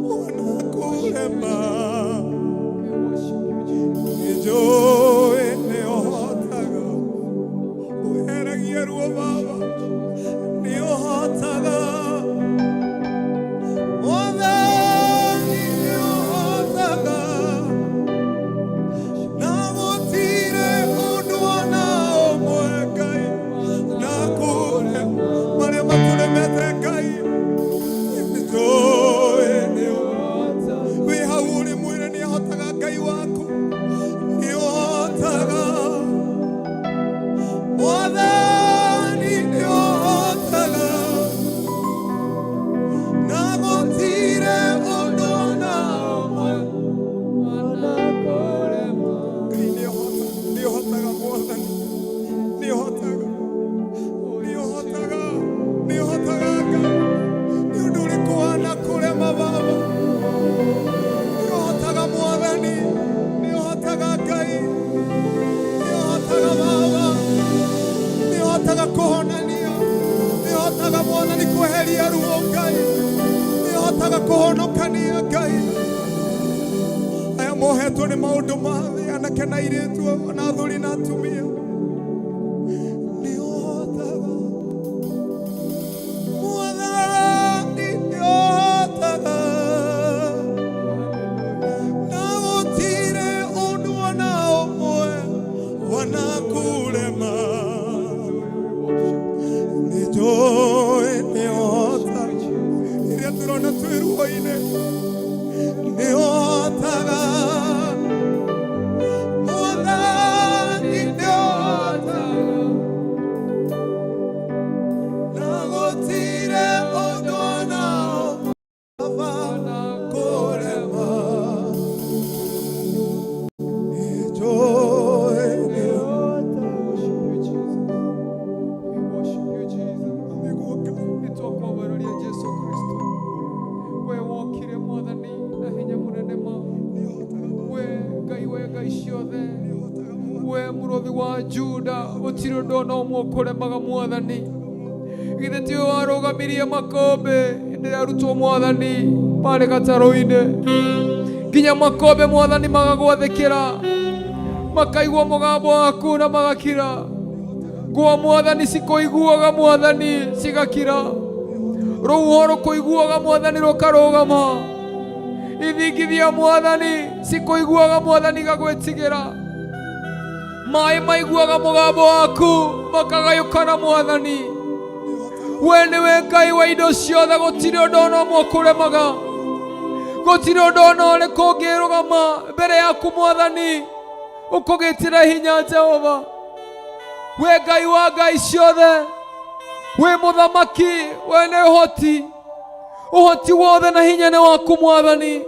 wanakũrema. Nĩ njũĩ nĩ ũhotaga, weheragia ruo Baba, nĩ ũhotaga. Mwathani nĩ ũhotaga, na gũtirĩ ũndũ ona ũmwe Ngai nakũrema. Marĩa matũremete Ngai, nĩ njũĩ nĩ ũhotaga. Wĩ hau ũrĩ mwĩre nĩ ahotaga Ngai waku, nĩ ũhotaga. Mwathani nĩ ũhotaga, na gũtirĩ ũndũ ona ũmwe. Ngai nĩ ũhotaga, nĩ ũhotaga Mwathani, nĩ ũhotaga, nĩ ũhotaga, nĩ ũhotaga Ngai. Nĩ ũndũ ũrĩkũ wanakũrema Baba? Nĩ ũhotaga Mwathani, nĩ ũhotaga Ngai, nĩ ũhotaga Baba, nĩ ũhotaga kũhonania, nĩ ũhotaga Mwathani kweheria ruo Ngai, nĩ ũhotaga kũhonokania Ngai. Aya mohetwo nĩ maũndũ ma thĩ, anake na airĩtu, na athuri na atumia, nĩ ũhotaga. Mwathani nĩ ũhotaga, na gũtirĩ ũndũ ona ũmwe wanakũrema. Nĩ njũĩ nĩ ũhotaga. Rĩrĩa tũrona twĩ ruo-inĩ, nĩ ũhotaga. Mwathani nĩ ũhotaga, na gũtirĩ ũndũ ona ũmwe wanakũrema. Nĩ njũĩ nĩ Mũrũthi wa Juda, gũtirĩ ũndũ ona ũmwe ũkũremaga Mwathani. Githĩ tiwe warũgamirie makũmbĩ hĩndĩ ĩrĩa arutwo Mwathani marĩ gatarũ-inĩ, nginya makũmbĩ Mwathani magagwathĩkĩra, makaigua mũgambo waku na magakira. Ngwa Mwathani cikũiguaga Mwathani cigakira, rũhuho rũkũiguaga Mwathani rũkarũgama, ithingithia Mwathani cikũiguaga Mwathani igagwĩtigĩra, maĩ maiguaga mũgambo waku makagayũkana Mwathani. We nĩwe Ngai wa indo ciothe, gũtirĩ ũndũ ona ũmwe ũkũremaga, gũtirĩ ũndũ ona ũrĩkũ ũngĩrũgama mbere yaku Mwathani ũkũgĩtĩra hinya Jehova. We Ngai wa ngai ciothe, wĩ mũthamaki, we nĩ ũhoti, ũhoti wothe na hinya nĩ waku Mwathani.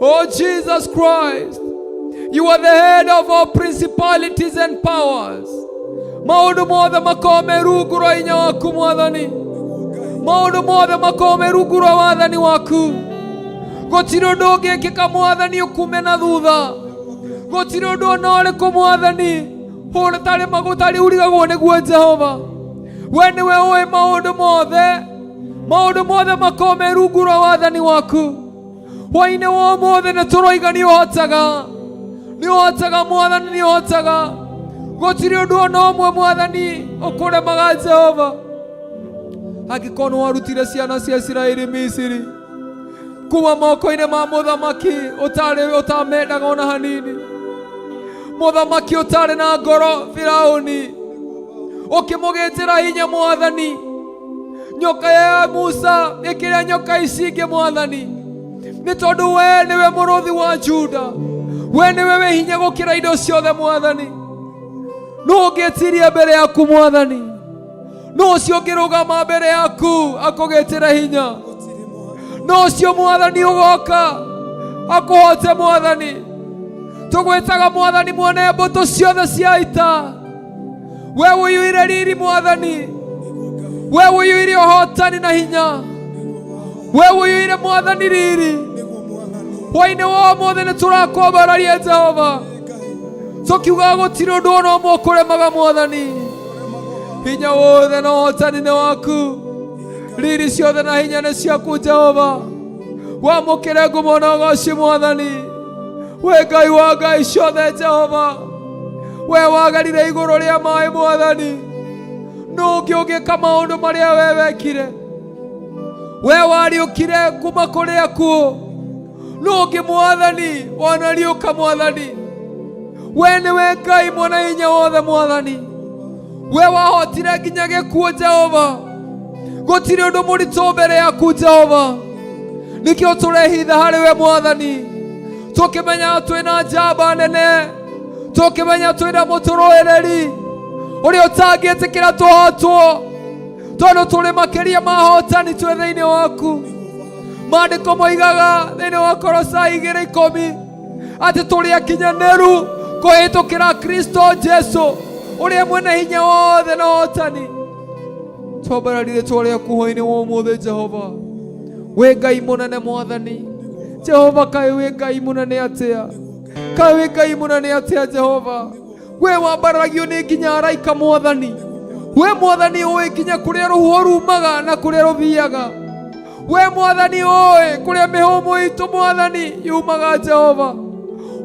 Oh Jesus Christ, you are the head of all principalities and powers. Maũndũ mothe makorwo me rungu rwa hinya waku Mwathani, maũndũ mothe makorwo me rungu rwa wathani waku. Gũtirĩ ũndũ ũngĩkĩka Mwathani ũkume na thutha, gũtirĩ ũndũ ona ũrĩkũ Mwathani ũtarĩ magũtarĩ urigagwo nĩguo Jehova. We nĩwe ũĩ maũndũ mothe, maũndũ mothe makorwo me rungu rwa wathani waku. Hwainĩ wa ũmũthĩ nĩ tũroiga nĩ ũhotaga, nĩ ũhotaga Mwathani, nĩ ũhotaga. Gũtirĩ ũndũ ona ũmwe Mwathani ũkũremaga Jehova. Angĩkorwo nĩ warutire ciana cia Isiraeli Misiri kuma moko-inĩ ma mũthamaki ũtarĩ ũtamendaga ona hanini, mũthamaki ũtarĩ na ngoro Firaũni, ũkĩmũgĩtĩra hinya Mwathani, nyoka ya Musa ĩkĩrĩa nyoka ici ingĩ Mwathani, nĩ tondũ we nĩwe mũrũthi wa Juda, we nĩwe wĩ hinya gũkĩra indo ciothe Mwathani. Nũ ũngĩtiria mbere yaku Mwathani? Nũ ũcio ũngĩrũgama mbere yaku akũgĩtĩra hinya? Nũ ũcio Mwathani ũgoka akũhote Mwathani? Tũgwĩtaga Mwathani mwene mbũtũ ciothe cia ita, we ũiyũire riri Mwathani, we ũiyũire ũhotani na hinya, we ũiyũire Mwathani riri. Hwainĩ wa ũmũthĩ nĩ tũrakwambararia Jehova, tũkiugaga gũtirĩ ũndũ ona ũmwe ũkũremaga Mwathani. Hinya wothe na ũhotani nĩ waku, riri ciothe na hinya nĩ ciaku Jehova. Wamũkĩre ngumo na ũgoci Mwathani. We Ngai wa ngai ciothe Jehova, we wagarire igũrũ rĩa maĩ Mwathani, nũ ũngĩ ũngĩka maũndũ marĩa we wekire? We wariũkire kuma kũrĩ akuũ, nũ ũngĩ Mwathani wanariũka Mwathani? We nĩwe Ngai mwene hinya wothe Mwathani, we wahotire nginya gĩkuũ Jehova. Gũtirĩ ũndũ mũritũ mbere yaku Jehova, nĩkĩo tũrehitha harĩ we Mwathani, tũkĩmenya twĩna njamba nene, tũkĩmenya twĩna mũtũrũĩrĩri ũrĩa ũtangĩtĩkĩra tũhotwo, tondũ tũrĩ makĩria ma ahotani twĩ thĩinĩ waku. Maandĩko moigaga thĩinĩ wa Kolosai 2:10 atĩ tũrĩ akinyanĩru kũhĩtũkĩra Kristo Jesu ũrĩa mwene hinya wothe na ũhotani. Twambarari rĩtwa rĩaku hwainĩ wa ũmũthĩ Jehova. Wĩ Ngai mũnene Mwathani. Jehova, kaĩ wĩ Ngai mũnene atĩa, kaĩ wĩ Ngai mũnene atĩa Jehova. We wambararagio nĩ nginya araika Mwathani. We Mwathani ũĩ nginya kũrĩa rũhuho rumaga na kũrĩa rũthiaga. We Mwathani ũĩ kũrĩa mĩhũmũ itũ Mwathani yumaga Jehova.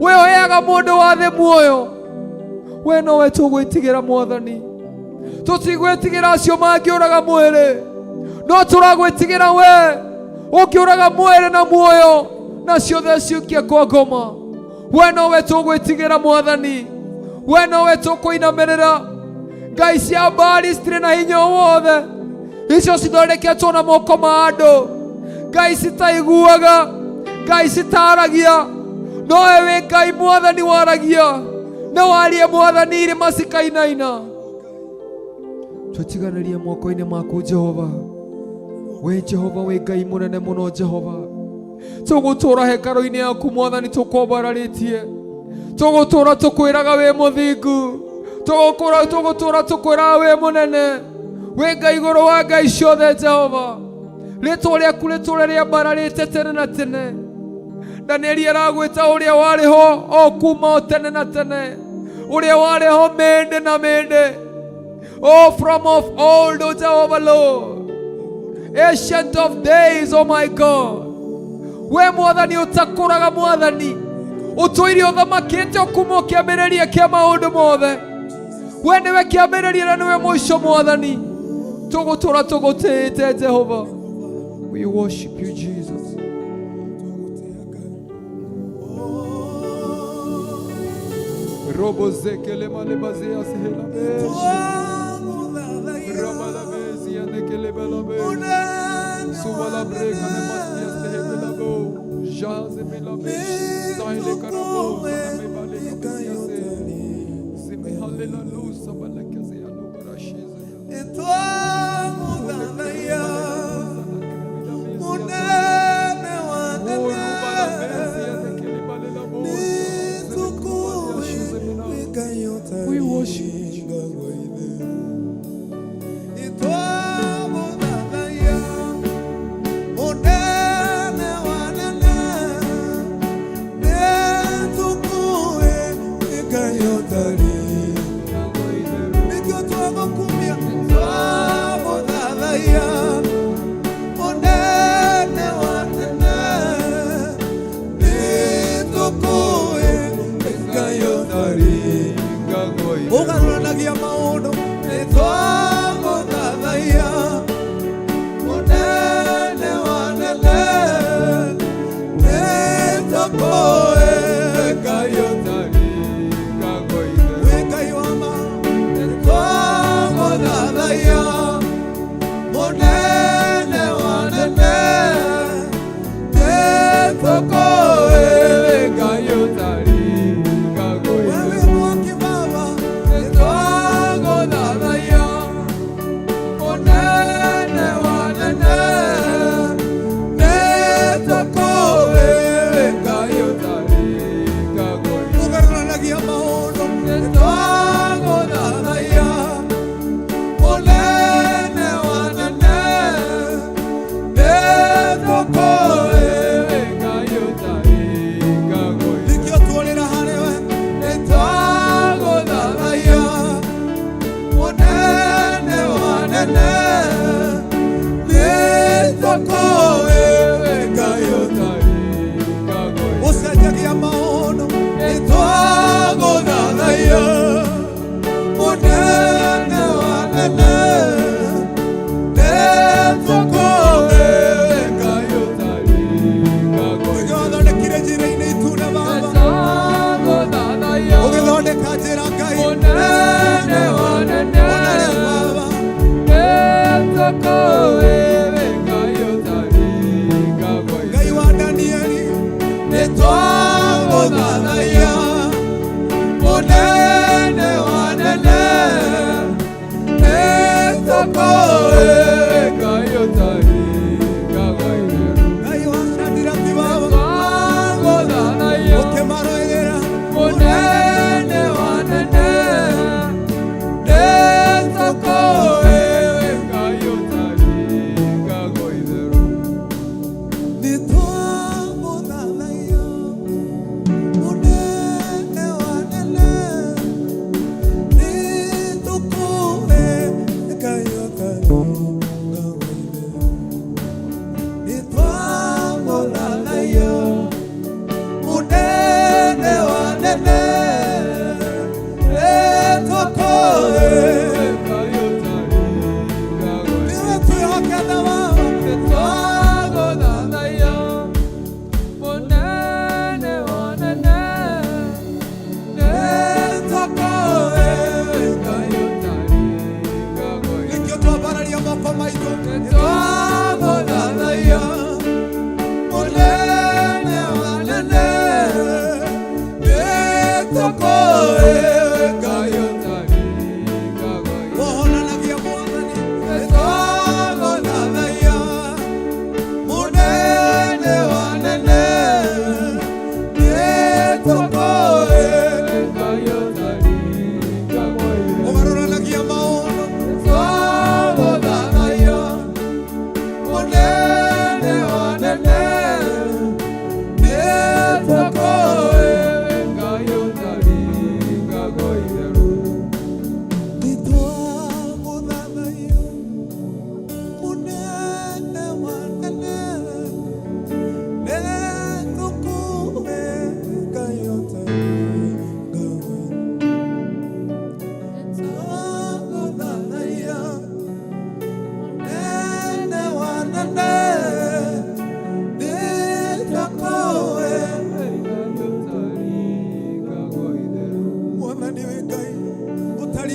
We ũheaga mũndũ wa thĩ muoyo. We nowe tũgwĩtigĩra Mwathani, tũtigwĩtigĩra acio mangĩũraga mwĩrĩ, no tũragwĩtigĩra we ũngĩũraga mwĩrĩ na muoyo na ciothe ciũkie kwa ngoma. We nowe tũgwĩtigĩra Mwathani, we nowe tũkũinamĩrĩra. Ngai cia Baali citirĩ na hinya o wothe, icio cithondeketwo na moko ma andũ, ngai citaiguaga, ngai citaragia, no we wĩ Ngai Mwathani waragia na warie Mwathani irĩma cikainaina. Twĩtiganĩrie moko-inĩ maku Jehova. We Jehova wĩ Ngai mũnene mũno Jehova. Tũgũtũra hekarũ-inĩ yaku Mwathani tũkwambararĩtie, tũgũtũra tũkwĩraga wĩ mũthingu, tũgũtũra tũkwĩraga wĩ mũnene, wĩ Ngai igũrũ wa ngai ciothe Jehova. Rĩtwa rĩaku rĩtũre rĩambararĩte tene na tene. Danieli aragwĩta ũrĩa warĩ ho o kuma o tene na tene. Ũrĩa warĩ ho mĩndĩ na mĩndĩ. Oh, from of old, O Jehovah Lord, Ancient of days, oh my God. We Mwathani ũtakũraga, Mwathani ũtũire ũthamakĩte kuma kĩambĩrĩria kĩa maũndũ mothe. We nĩwe kĩambĩrĩria na nĩwe mũico, Mwathani. Tũgũtũra tũgũtĩĩte, Jehova. We worship you, Jesus. Robo zekele malebazia sehela Ramalabezia nekele belabe Suwala breka ne mastia sehela bo Jaze melabe Sahile karabo me bale kabesia se Zime halela lusa balakaze alo barashize. Munene wa We worship you. Ũgarũranagia maũndũ nĩ twagũthathaiya mũnene wa nene nĩ tũkũĩ Ngai wĩ Ngai wa ma nĩ twagũthathaiya mũnene wa nene nĩ tũkũĩ wewe mwaki baba nĩ twagũthathaiya mũnene wa nene nĩ tũkũĩ ũgarũranagia maũndũ nĩ twagũthathaiya mũnene wa nene nĩ tũkũĩ nĩkĩo tuorĩra harĩwe nĩ twagũthathaiya mũnene wa nene nĩ tũkũĩ Ngai ũcenjagia maũndũ nĩ twagũthathaiya mũnene wa nene nĩ tũkũĩ Ngai ũrĩa wathondekire njĩra-inĩ itune baba ũgĩthondeka njĩra Ngai Mũnene wa nene. Ona rĩu baba Ngai wa Danieli nĩ twagũthathaiya mũnene wa nene nĩ tũkũĩ Ngai wa Shadiraki baba ũkĩmarũĩrĩra Mũnene wa nene nĩ tũkũĩ.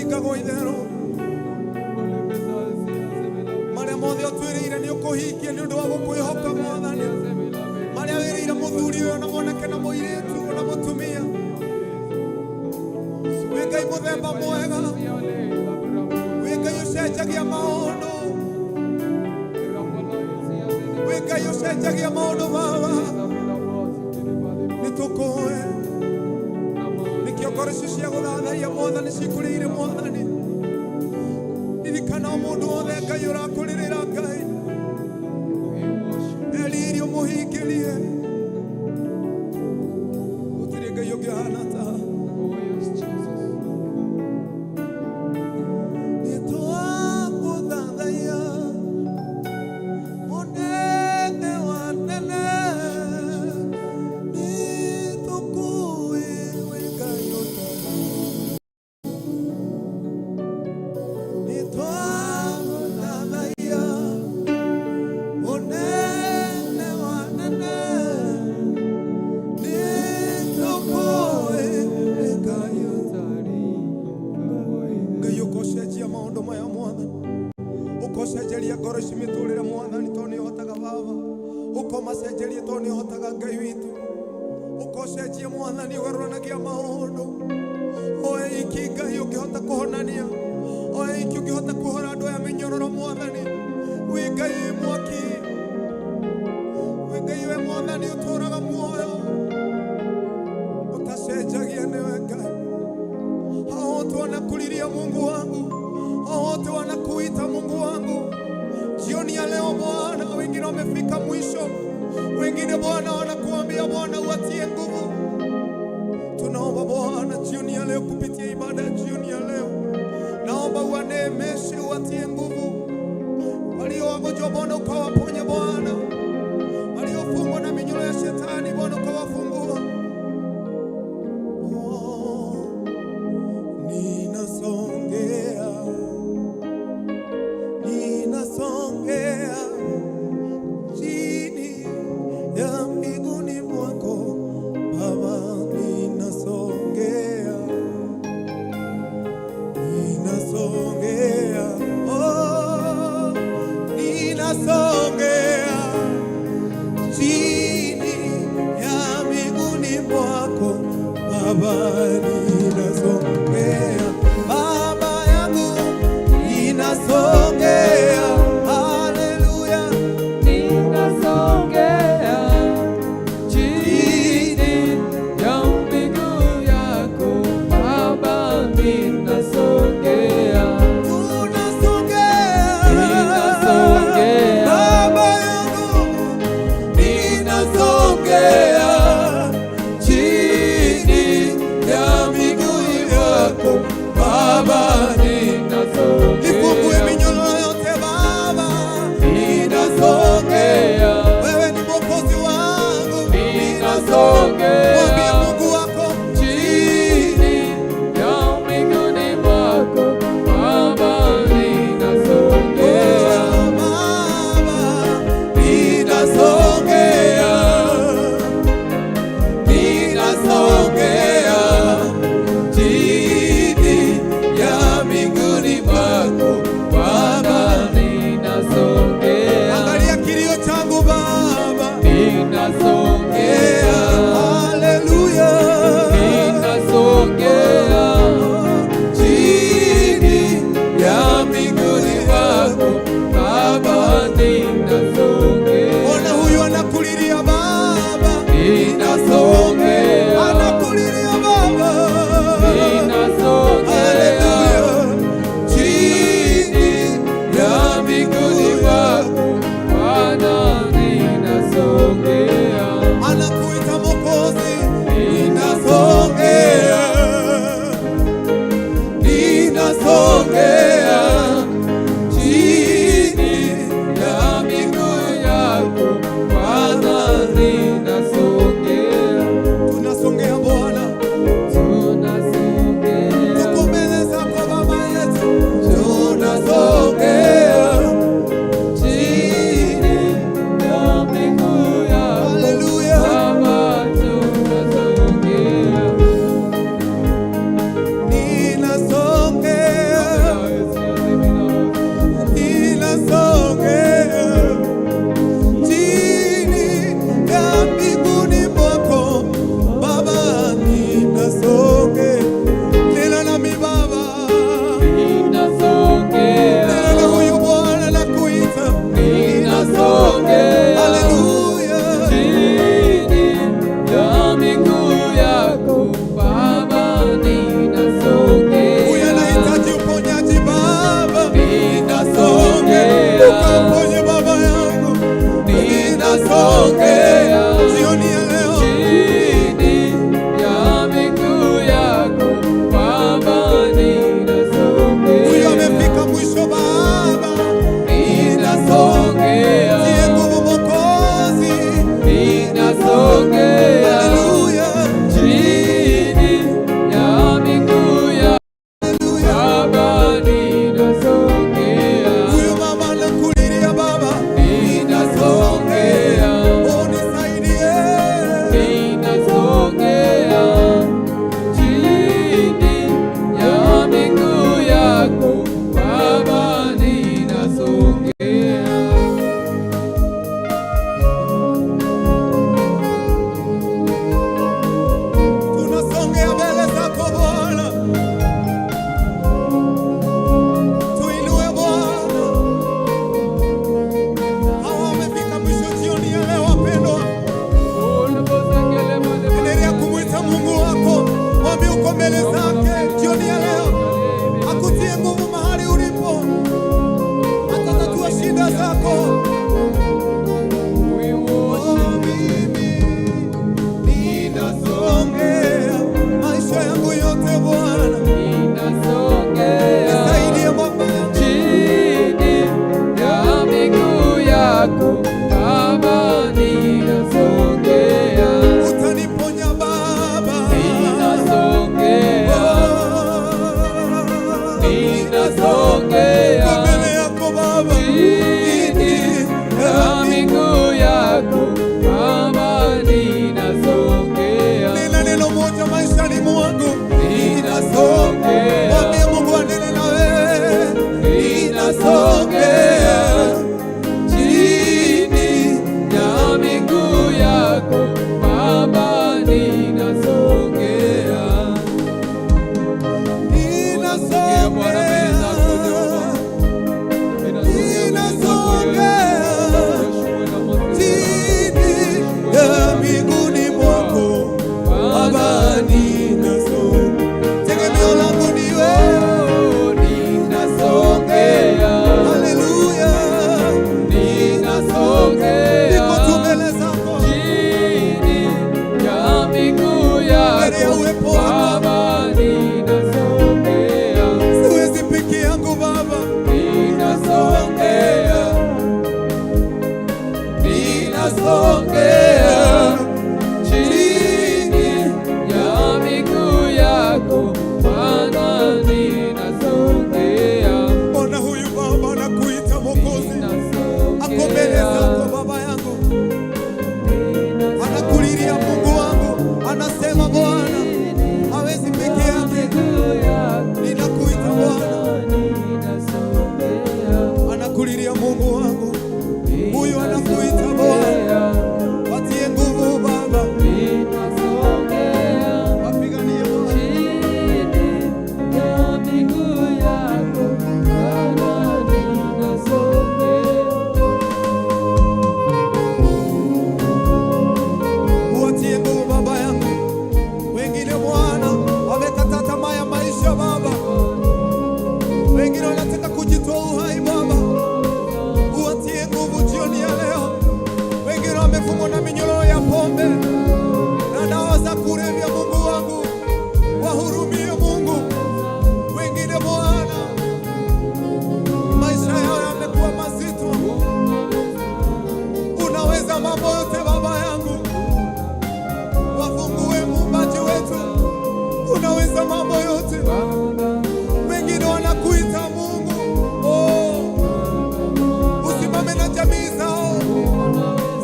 Ndũhingagwo itherũ. Marĩa mothe ũtwĩrĩire nĩ ũkũhingia nĩ ũndũ wa gũkwĩhoka Mwathani. Marĩa wĩrĩire mũthuri ũyũ na mwanake na mũirĩtu na mũtumia. Wĩ Ngai mũthemba mwega. Wĩ Ngai ũcenjagia maũndũ. Wĩ Ngai ũcenjagia maũndũ Baba. Nĩ tũkũĩ. Nĩkĩo ngoro icio cia gũthathaiya Mwathani cikũrĩire Mwathani. Ririkana o mũndũ wothe Ngai ũrakũrĩrĩra Ngai. Eriri ũmũhingĩrie. Gũtirĩ Ngai ũngĩ ũhana ta. Oh, yes, Jesus. Nĩtwagũthathaiya mũnene wa nene. Nĩtũkũĩ wĩ Ngai ũtarĩ. Nĩtwagũthathaiya mũnene wa nene. Nĩtũkũĩ wĩ Ngai ũtarĩ. Ngai ũkocenjia maũndũ maya Mwathani, ũkocenjeria ngoro ici mĩtũrĩre Mwathani, tondũ nĩ ũhotaga Baba, ũkomacenjeria tondũ nĩ ũhotaga Ngai witũ, ũkocenjia Mwathani, ũgarũranagia maũndũ. Oe iki Ngai ũngĩhota kũhonania, oe iki ũngĩhota kũhora andũ aya mĩnyororo Mwathani. Wĩ Ngai wĩ mwaki, wĩ Ngai we Mwathani ũtũũraga muoyo, ũtacenjagia, nĩwe Ngai. Hao wote wanakulilia Mungu wangu, hao wote wanakuita Mungu wangu. Jioni ya leo Bwana, wengine wamefika mwisho, wengine Bwana wanakuambia Bwana uwatie nguvu. Tunaomba Bwana jioni ya leo, kupitia ibada ya jioni ya leo, naomba uwaneemeshe, uwatie nguvu walio wagonjwa Bwana, ukawaponye Bwana, waliofungwa na minyororo ya shetani Bwana, ukawafungua. Oh, ninasongea, ninasongea chini ya miguuni mwako Baba, ninasongea, ninasongea, oh, ninasongea chini ya miguuni mwako Baba, ninasongea, Baba yangu, ninasongea, haleluya. Ninasongea chini ya miguu yako Baba, ninasongea. Tunasongea. Ninasongea. Baba yangu, ninasongea chini ya miguu yako Baba, Ninasongea. nifungue minyororo yote Baba, ninasongea. Wewe ni mwokozi wangu, Ninasongea. Mwambie Mungu wako Chini ya miguuni mwako Baba, ninasongea. Baba, ninasongea, ninasongea chini ya miguuni mwako Baba. Ninasongea. Angalia kilio changu Baba, Ninasongea. haleluya. Ninasongea Chini ya miguuni mwako Baba, ninasongea. Ona huyu anakulilia Baba, Ninasongea. anakulilia Baba, Ninasongea. haleluya. Chini ya miguuni mwako Bwana, ninasongea. anakuita Mwokozi, ninasongea, ninasongea chini ya miguu yako Bwana, ninasongea. Tunasongea Bwana, Tunasongea. tuko mbele zako Baba yetu, tunasongea Chini ya miguu yako haleluya. Baba, tunasongea. Ninasongea Ninasongea Kwa mbele yako Baba, chini ya miguu yako Baba, ninasongea. Nena neno moja maishani mwangu, Ninasongea. Mwambie Mungu anene na wewe, Ninasongea chini ya miguu yako Baba, ninasongea. Ninasongea, ninasongea chini ya miguuni mwako Baba, ninasongea. Tegemeo langu ni wewe, Ninasongea, haleluya. ninasongea Niko tu mbele zako, chini ya miguu Mbele ya yako uwepo wako. Baba, ninasongea, siwezi peke yangu Baba, ninasongea, ninasongea chini ya miguu yako Bwana, ninasongea, Ona huyu Baba anakuita Mwokozi, ako mbele zako ninasongea, Baba yangu, anakulilia Mungu wangu, anasema Bwana hawezi peke yake, ninakuita Bwana, anakulilia Mungu wangu, huyu anakuita Bwana, watie nguvu Baba, wapiganie Bwana. Uwatie nguvu Baba yangu. Wengine Bwana wamekata tamaa ya maisha Baba, wengine wanataka kujitoa uhai Baba, uwatie nguvu jioni ya leo. Wengine wamefungwa na minyororo ya pombe na dawa za kulevya, Mungu wangu wahurumie Mungu. Wengine Bwana maisha yao yamekuwa mazito. Unaweza mambo yote Baba yangu, wafungue muumbaji wetu, unaweza mambo yote. Wengine wanakuita Mungu, oh, usimame na jamii zao,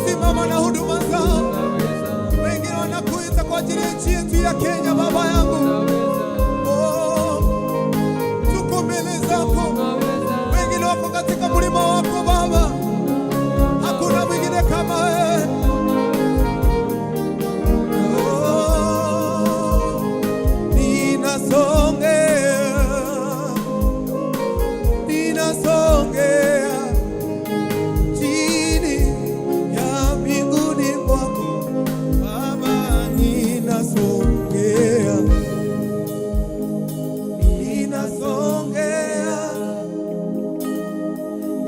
simama na huduma zao. Wengine wanakuita kwa ajili ya nchi yetu ya Kenya, Baba yangu, oh, tuko mbele zako. Wengine wako katika mlima wako Baba, hakuna mwingine kama wewe. Oh, ninasongea, ninasongea chini ya miguuni mwako Baba, ninasongea, ninasongea,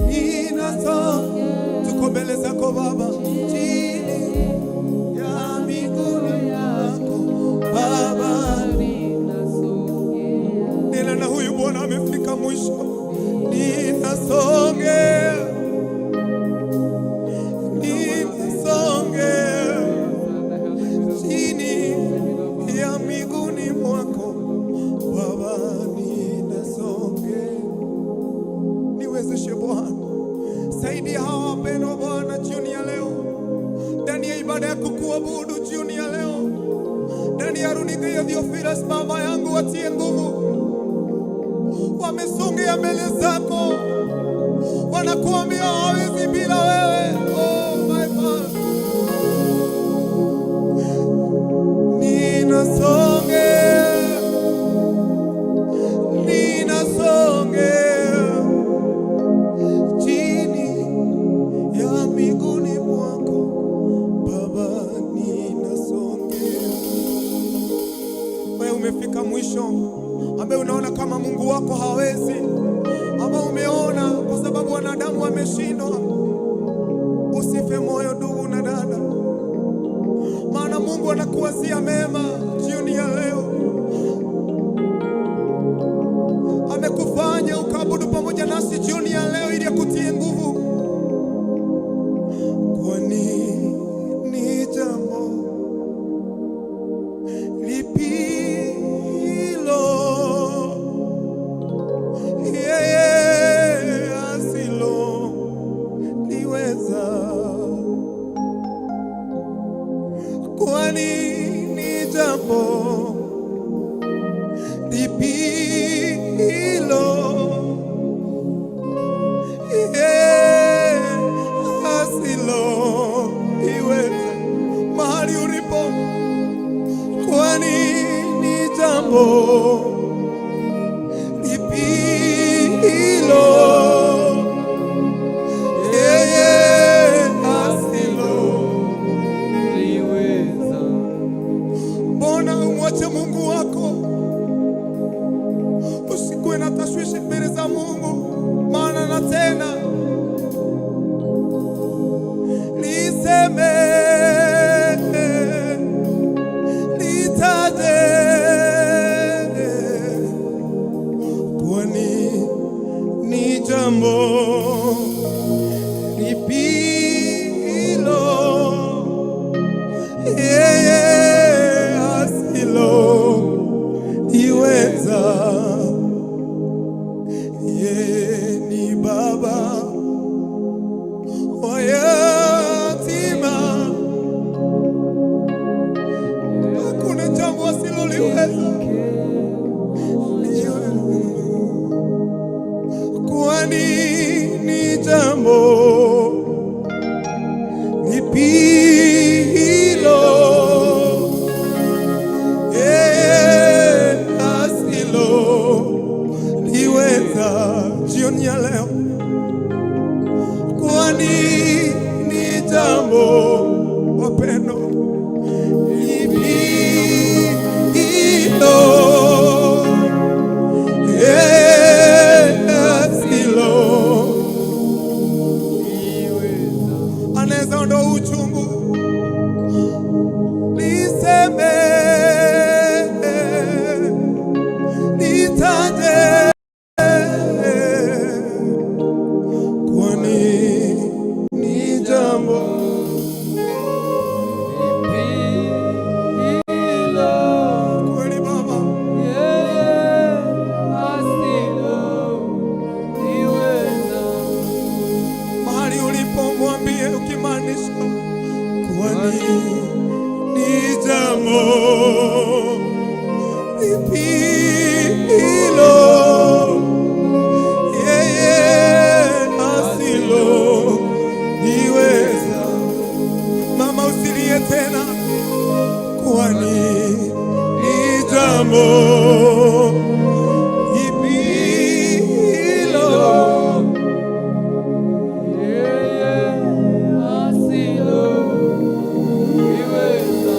ninasongea, tuko mbele zako Baba, chini ya miguuni mwako Baba. Nena na huyu Bwana amefika mwisho. Ninasongea, ninasongea chini ya miguuni mwako Baba, ninasongea. Niwezeshe Bwana, saidia hawa wapendwa Bwana jioni ya leo, ndani ya ibada ya kukuabudu jioni ya leo, ndani ya runinga ya Theophilus, mama yangu, watie nguvu wamesongea mbele zako, wanakuambia hawezi bila wewe. Oh my Father, ninasongea, ninasongea chini ya miguuni mwako Baba, ninasongea. Wewe umefika mwisho, ambaye unaona kama Mungu wako hawezi, ambao umeona kwa sababu wanadamu wameshindwa. Usife moyo ndugu na dada, maana Mungu anakuwazia mema jioni ya leo. Amekufanya ukaabudu pamoja nasi jioni ya leo ili akutie nguvu. Kwani ni jambo lipi hilo Yeye asilo liweza, kwani ni jambo lipi hilo yeye asilo liweza? Mahali ulipo, kwani ni jambo lipi hilo yeye asilo Liweza. Mbona umwache Mungu wako? Usikuwe na tashwishi mbele za Mungu, maana na tena niseme, nitaje, kwani ni jambo lipi hilo yeye asilo iweza? Yeye ni baba wa yatima, hakuna jambo asiloliweza. Kwani ni jambo lipi hilo yeye asilo liweza? Jioni ya leo, kwani ni jambo, wapendo, lipi hilo yeye asilo? Anaweza ondoa uchungu, niseme, nitaje, kwani ni jambo Hilo kweli Baba, yeye asilo liweza. Mahali ulipo mwambie ukimaanisha, kwani ni jambo lipi hilo yeye asilo liweza? Mama, usilie tena, kwani ni jambo lipi hilo Yeye asilo liweza.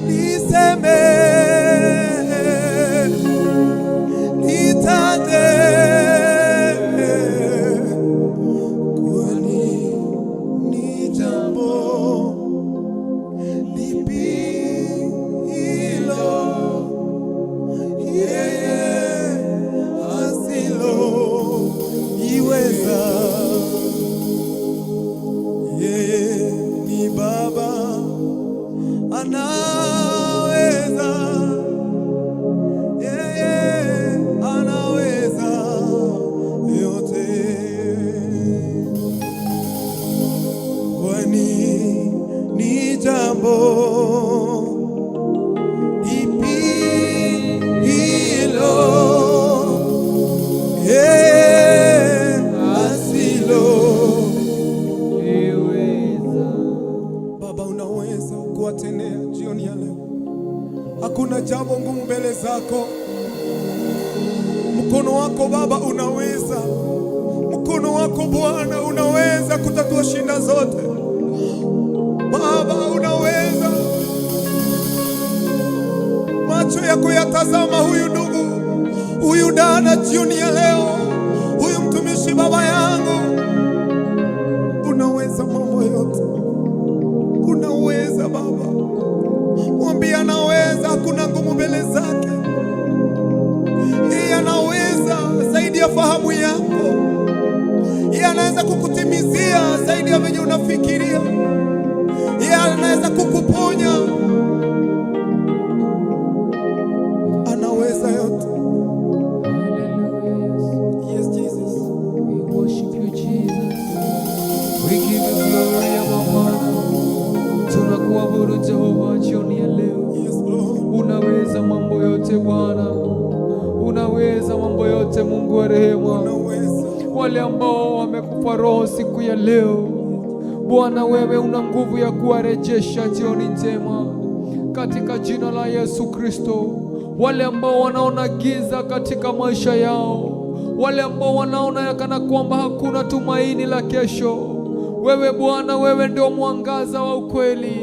Niseme, nitaje, kwani ni jambo lipi hilo yeye asilo iweza? Yeye ni Baba, anaweza, yeye anaweza yote. Kwani ni jambo lipi hilo yeye asilo Liweza. Baba, unaweza kuwatendea jioni ya leo. Hakuna jambo ngumu mbele zako. Mkono wako Baba unaweza, mkono wako Bwana unaweza kutatua shida zote. Baba unaweza. Macho yako yatazama huyu ndugu, huyu dada jioni ya leo, huyu mtumishi baba yangu. Unaweza mambo yote, unaweza Baba. Mwambie anaweza, hakuna ngumu mbele zake. Yeye anaweza zaidi ya fahamu yako. Yeye anaweza kukutimizia zaidi ya venye unafikiria. Yeye anaweza kukuponya. Anaweza yote. Unaweza mambo yote, Mungu wa rehema. Unaweza. Wale ambao wamekufa roho siku ya leo, Bwana, wewe una nguvu ya kuwarejesha jioni njema katika jina la Yesu Kristo. Wale ambao wanaona giza katika maisha yao, wale ambao wanaona ya kana kwamba hakuna tumaini la kesho, wewe Bwana, wewe ndio mwangaza wa ukweli.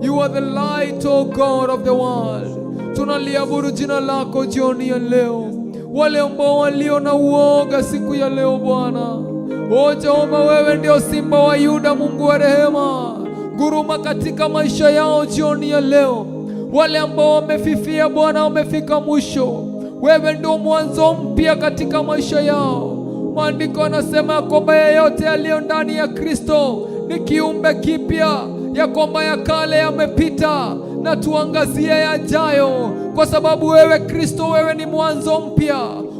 You are the light, O God of the world. Tunaliabudu jina lako jioni ya leo. Wale ambao walio na uoga siku ya leo Bwana, o Jehova, wewe ndio simba wa Yuda, Mungu wa rehema, guruma katika maisha yao jioni ya leo. Wale ambao wamefifia Bwana, wamefika mwisho, wewe ndio mwanzo mpya katika maisha yao. Maandiko yanasema ya kwamba yeyote aliyo ndani ya Kristo ni kiumbe kipya, ya kwamba ya kale yamepita na tuangazie yajayo, kwa sababu wewe Kristo, wewe ni mwanzo mpya.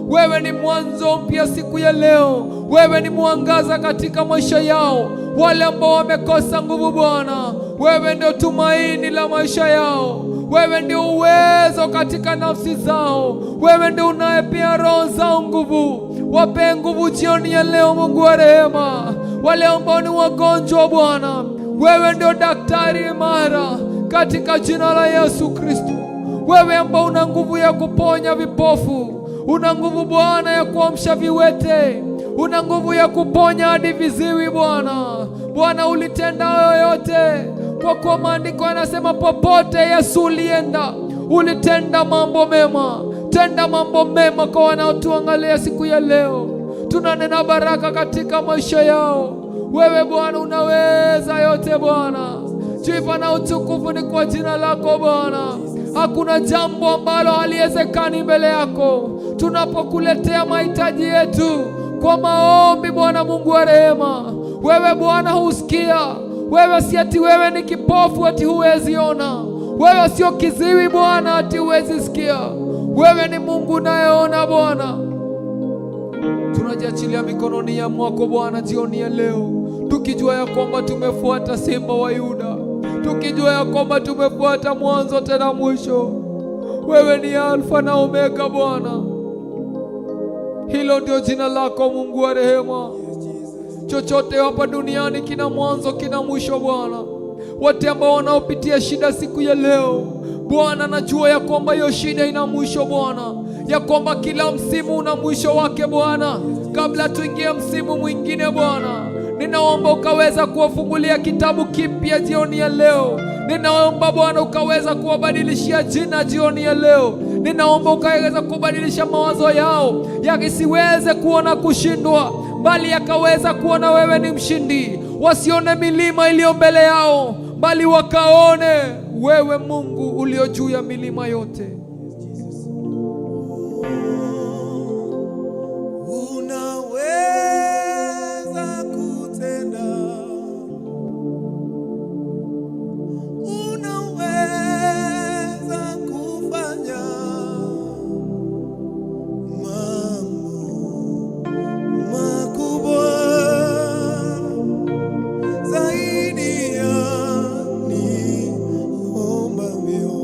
Wewe ni mwanzo mpya siku ya leo. Wewe ni mwangaza katika maisha yao. Wale ambao wamekosa nguvu Bwana, wewe ndio tumaini la maisha yao. Wewe ndio uwezo katika nafsi zao. Wewe ndio unayepea roho zao nguvu. Wape nguvu jioni ya leo, Mungu wa rehema. Wale ambao ni wagonjwa Bwana, wewe ndio daktari imara katika jina la Yesu Kristo. Wewe ambao una nguvu ya kuponya vipofu, una nguvu Bwana ya kuamsha viwete, una nguvu ya kuponya hadi viziwi Bwana. Bwana, ulitenda hayo yote, kwa kuwa maandiko yanasema popote Yesu ulienda, ulitenda mambo mema. Tenda mambo mema kwa wanaotuangalia siku ya leo. Tunanena baraka katika maisha yao. Wewe Bwana unaweza yote Bwana. Sifa na utukufu ni kwa jina lako Bwana. Hakuna jambo ambalo haliwezekani mbele yako. Tunapokuletea mahitaji yetu kwa maombi, Bwana Mungu wa rehema, wewe Bwana husikia. Wewe si ati wewe ni kipofu ati huwezi ona. Wewe sio kiziwi Bwana ati huwezi sikia. Wewe ni Mungu unayeona Bwana. Tunajiachilia mikononi ya mwako Bwana jioni ya leo, tukijua ya kwamba tumefuata simba wa Yuda, tukijua ya kwamba tumefuata mwanzo tena mwisho. Wewe ni Alfa na Omega Bwana, hilo ndio jina lako Mungu wa rehema. Chochote hapa duniani kina mwanzo, kina mwisho Bwana. Wote ambao wanaopitia shida siku ya leo Bwana, najua ya kwamba hiyo shida ina mwisho Bwana, ya kwamba kila msimu una mwisho wake Bwana. Kabla tuingie msimu mwingine Bwana, ninaomba ukaweza kuwafungulia kitabu kipya jioni ya leo. Ninaomba Bwana ukaweza kuwabadilishia jina jioni ya leo. Ninaomba ukaweza kubadilisha mawazo yao yakisiweze kuona kushindwa, bali yakaweza kuona wewe ni mshindi. Wasione milima iliyo mbele yao, bali wakaone wewe Mungu ulio juu ya milima yote. Unaweza kutenda, unaweza kufanya mambo makubwa zaidi ya niombavyo.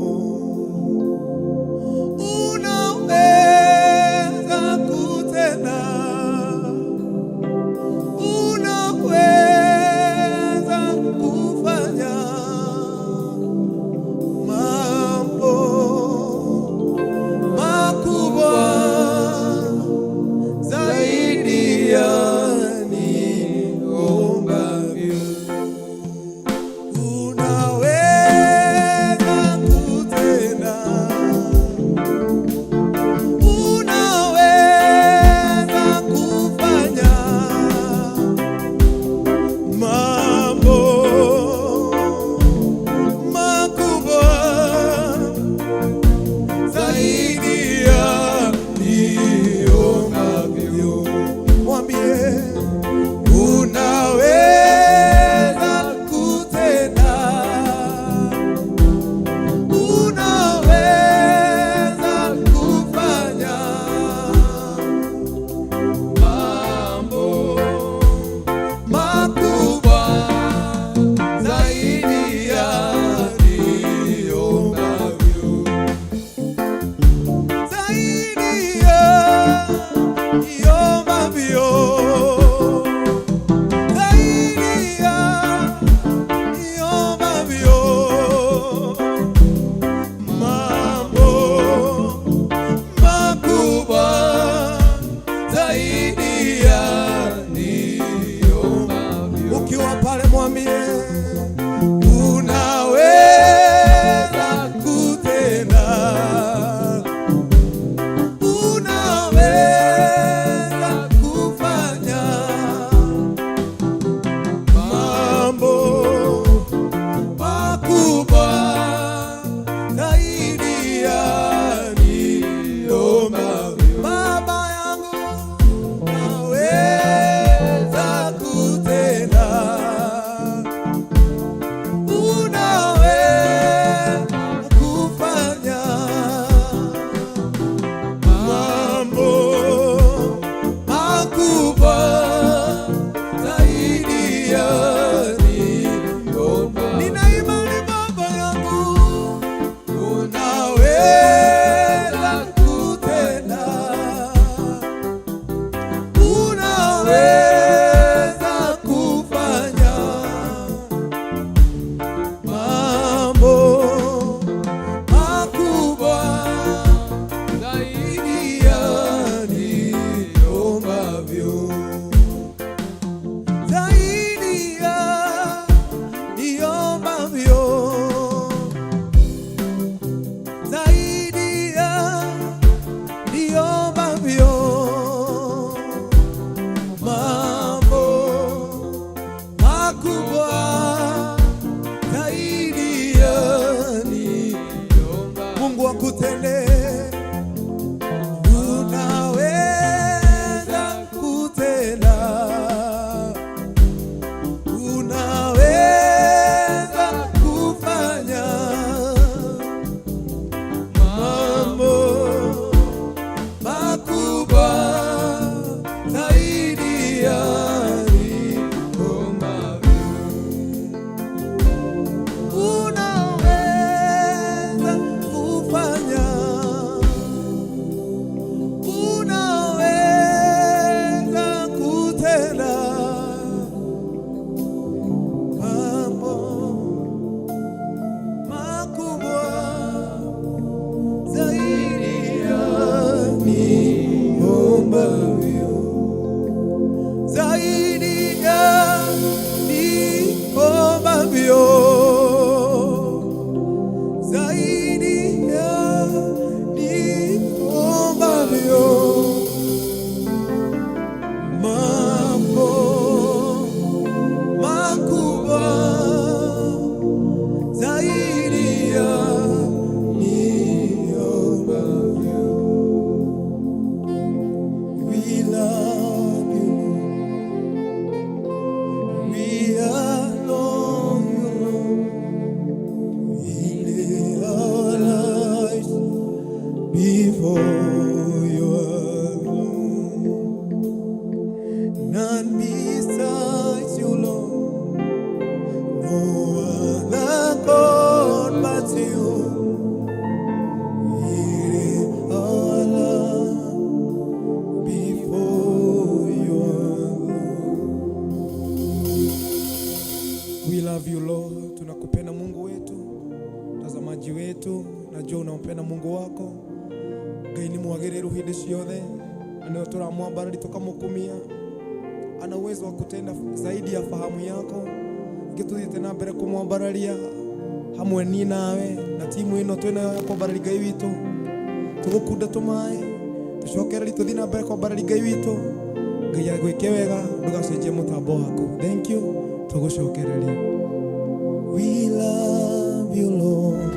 Ciothe na nĩwe tũramwambarari tũkamũkumia. Ana uwezo wa kutenda zaidi ya fahamu yako. Ingĩ tũthiĩte na mbere kũmwambararia hamwe ni nawe na timu ĩno twĩnayo ya kwambararia Ngai witũ. Tũgũkunda tũmaĩ tũcokereri tũthiĩ na mbere kwambararia Ngai witũ. Ngai agwĩke wega, ndũgacenjie mũtambo waku. Thank you, tũgũcokereria. We love you, Lord.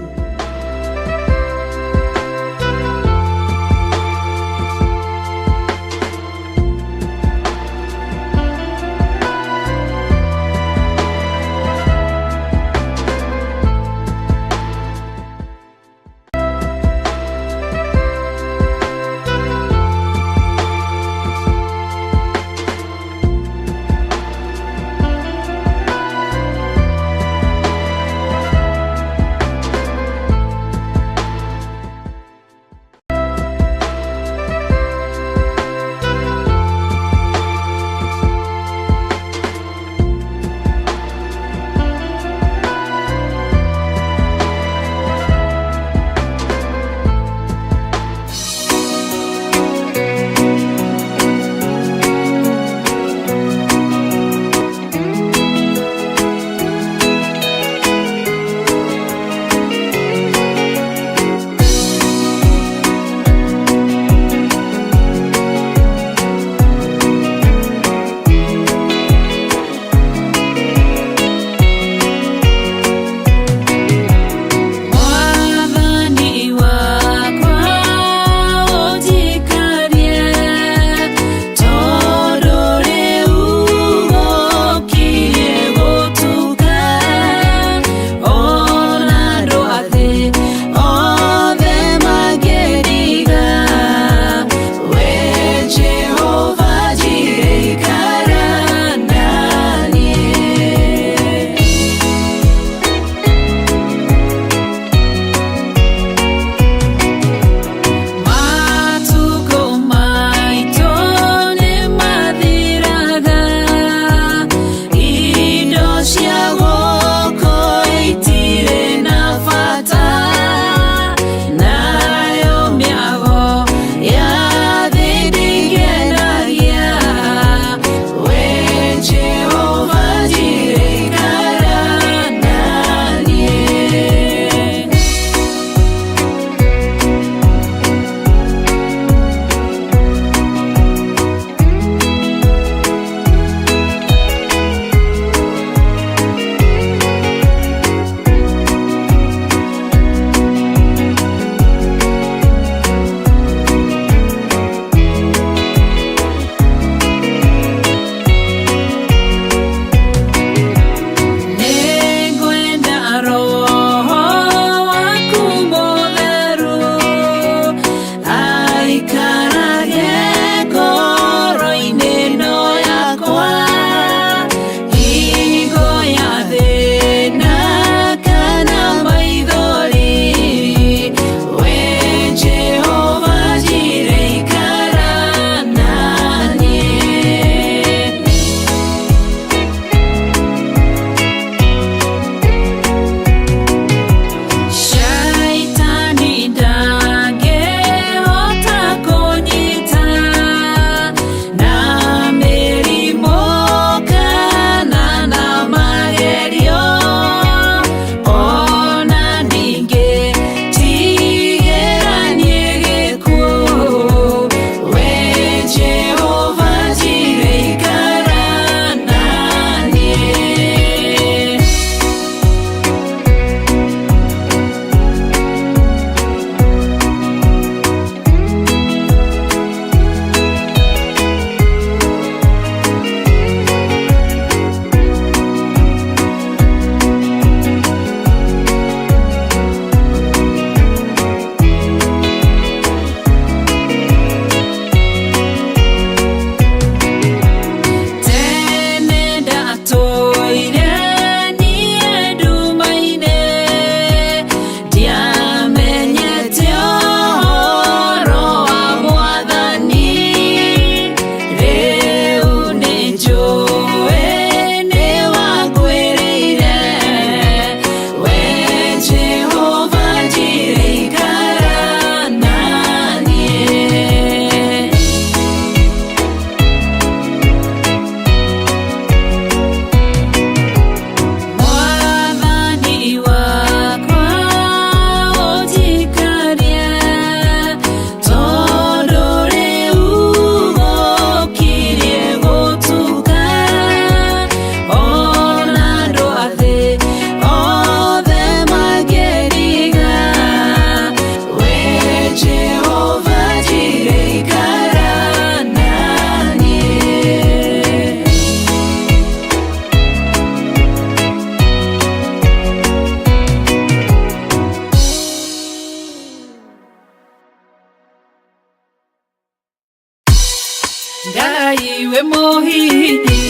Ngai we mũhihinyi,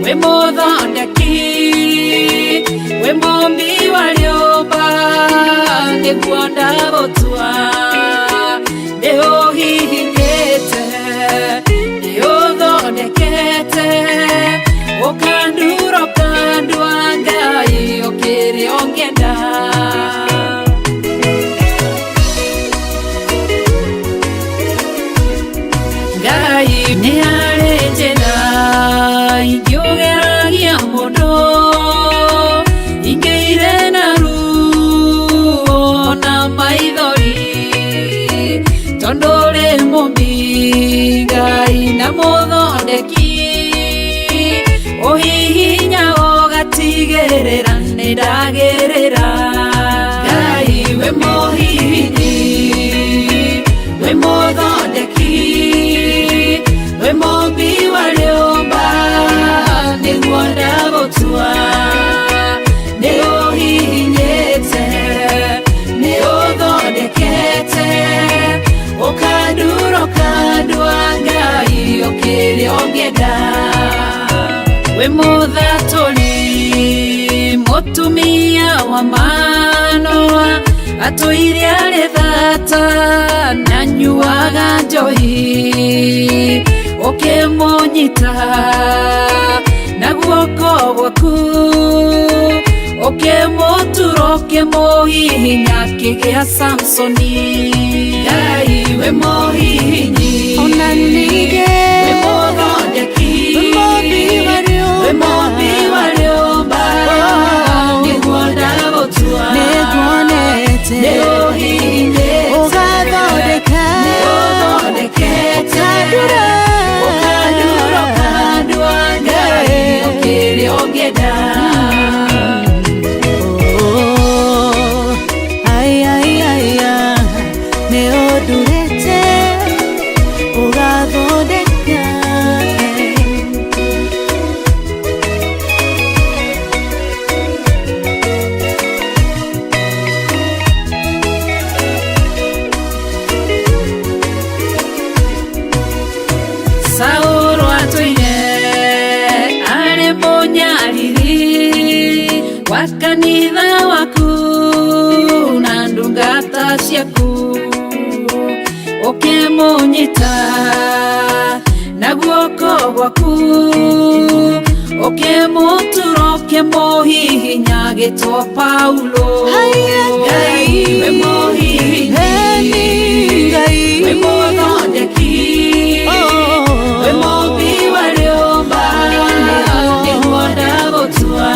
we mũthondeki, we mũmbi wa rĩũmba, nĩguo ndagũtua. Nĩũhihinyĩte, nĩũthondekete, ũkandura ũkandua Ngai ũkĩrĩ ũngĩenda. Ngai nĩ harĩ njĩra ingĩũgeragia mũndũ ingĩire na ruo na maithori tondũ rĩ mũmbi Ngai na mũthondeki ũhihinya ũgatigĩrĩra nĩ ndagĩrĩra. Ngai we mũhihinyi, we mũthondeki, we mũmbi wa rĩũmba, nĩguo ndagũtua. Nĩũhihinyĩte, nĩũthondekete, ũkandura ũkandua Ngai ũkĩrĩ ũngĩenda. We mũthatũri, mũtumia wa manoa, atũire arĩ thata na nyuaga njohi, ũkĩmũnyita na guoko gwaku, ũkĩmũtura ũkĩmũhihinya akĩgĩa Samsoni. Ngai we mũhihinyi, Ona ningĩ we mũthondeki, we mũmbi wa rĩũmba. We mũmbi wa rĩũmba, nĩguo ndagũtua. Nĩnguonete. Nĩũhihinyĩte. Ũgathondeka. Nĩũthondekete. Ũkandura. Ũkandura ũkandua Ngai ũkĩrĩ ũngĩenda. Oh, ai, ai, ai, ai, nĩũndurĩte, ũgathondeka. Saũlũ atũire arĩ mũnyariri wa kanitha waku na ndungata ciaku, ũkĩmũnyita na guoko gwaku, ũkĩmũtura ũkĩmũhihinya agĩtwo Paulo. Haiya, Ngai we mũhihinyi, Eni Ngai. we mũthondeki, Oh. we mũmbi wa rĩũmba, nĩguo ndagũtua.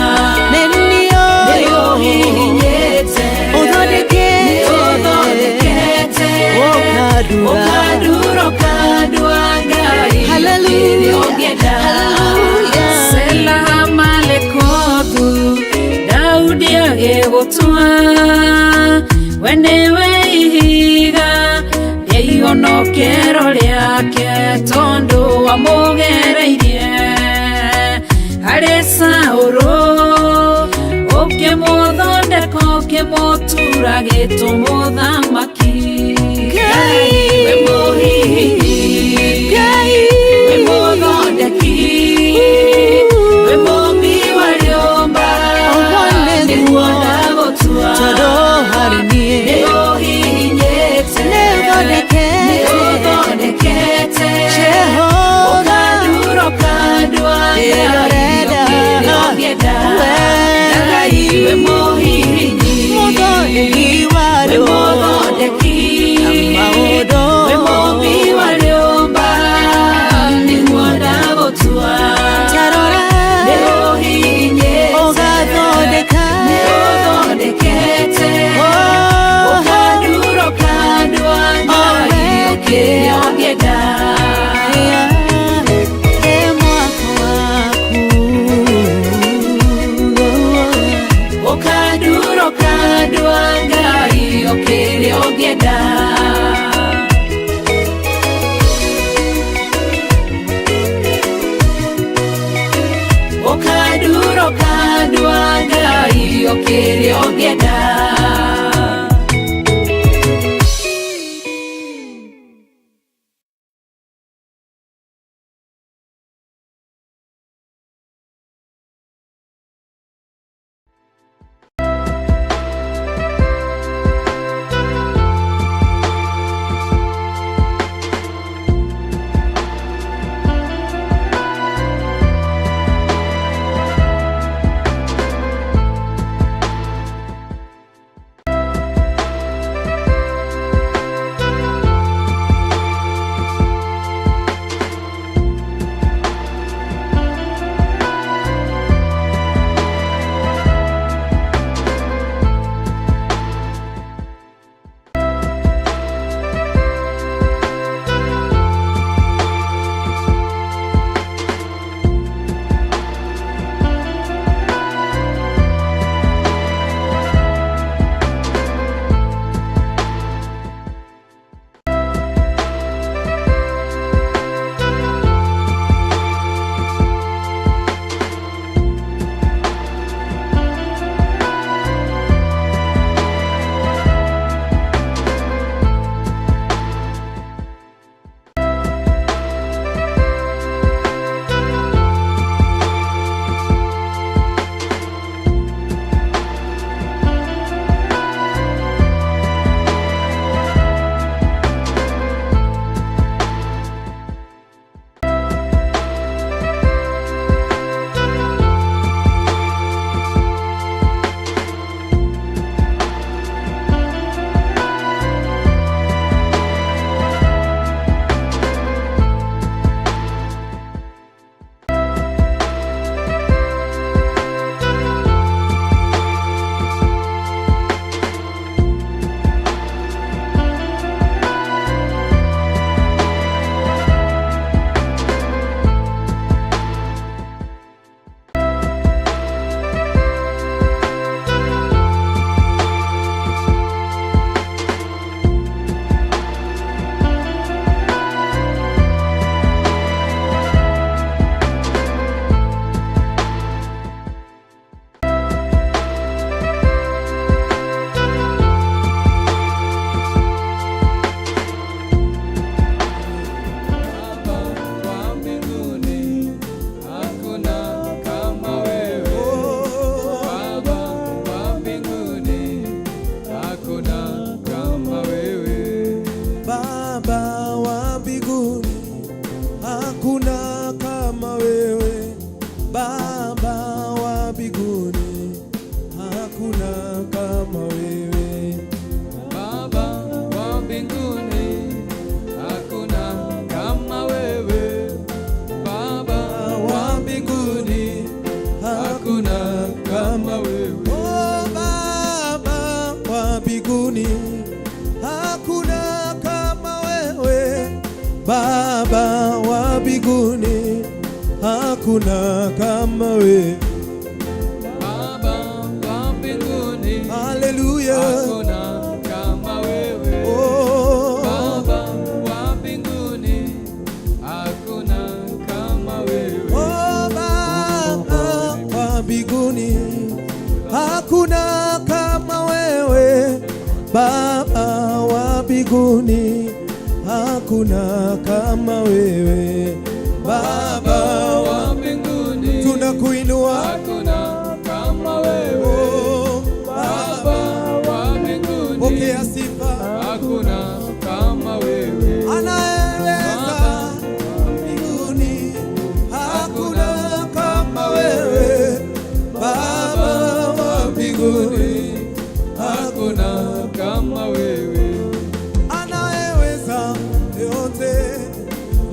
Nĩ niĩ Nĩũhihinyĩte, Ũthondekete. nĩũthondekete, Ũkandura. ũkandura ũkandua Ngai Hallelujah. ũkĩrĩ ũngĩenda. Hallelujah. Sela Malekothu, Daudi agĩgũtua, we nĩwe ihiga rĩa ihonokero rĩake, tondũ wamũgereirie harĩ Saũlũ, ũkĩmũthondeka ũkĩmũtura gĩtũmũthamaki. Ngai. We mũhihinyi, Ngai. we mũthondeki, we mũmbi wa rĩũmba, Ũguo nĩguo. nĩguo ndagũtua. Tondũ harĩ niĩ. Nĩũhihinyĩte, Nĩũthondekete. nĩũthondekete, Jehova. ũkandura ũkandua Ngai Ndĩrorenda. ũkĩrĩ ũngĩenda. We Ngai we mũhihinyi, Mũthondeki wa we rĩũmba. mũthondeki, Na maũndũ. we mũmbi wa rĩũmba, nĩguo ndagũtua. Ta rora. Nĩũhihinyĩte, Ũgathondeka. nĩũthondekete, Oh. ũkandura ũkandua Ngai ũkĩrĩ ũngĩenda. Ĩ mwako waku. Ũkandura ũkandua Ngai ũkĩrĩ ũngĩenda. Ũkandura ũkandua Ngai ũkĩrĩ ũngĩenda. Hakuna kama wewe Baba wa mbinguni, hakuna kama wewe. Baba wa mbinguni, hakuna kama wewe. Baba wa mbinguni, hakuna kama wewe. Oh, Baba wa mbinguni, hakuna kama wewe. Baba wa mbinguni, hakuna kama wewe. Baba wa mbinguni, Haleluya. hakuna kama wewe. Oh, Baba wa mbinguni, hakuna kama wewe. oh, Baba wa mbinguni, hakuna kama wewe. Baba wa mbinguni, hakuna kama wewe. Baba wa Wa mbinguni, tunakuinua hakuna kama wewe. oh, Baba, Baba wa mbinguni, pokea sifa. hakuna kama wewe. Anaeleza mbinguni, hakuna kama wewe. Baba wa mbinguni, Hakuna kama wewe. anayeweza yote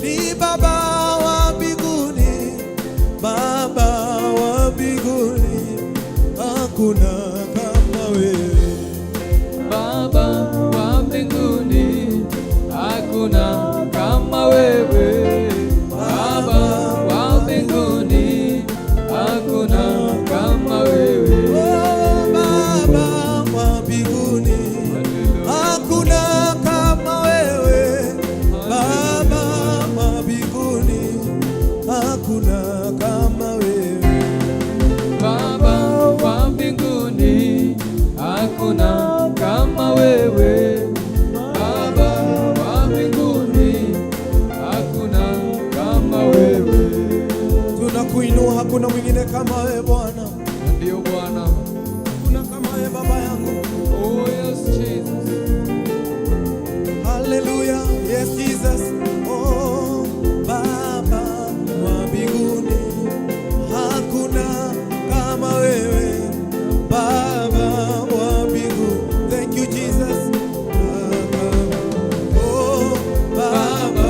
ni Baba wa mbinguni, Baba wa mbinguni, hakuna kama wewe. Baba wa mbinguni, hakuna kama wewe. Baba wa mbinguni, hakuna kama wewe. Oh, Baba wa mbinguni, hakuna kama wewe. Baba wa mbinguni, hakuna kama wewe. Baba wa mbinguni, hakuna kama wewe. Baba wa mbinguni, hakuna kama wewe. Tunakuinua, hakuna mwingine kama wewe Bwana, Ndio Bwana. hakuna kama wewe Baba yangu. Oh yes, Jesus. Haleluya, yes Jesus. Oh, Baba wa mbinguni, hakuna kama wewe. Baba wa mbinguni. Thank you Jesus. Baba. Oh, Baba.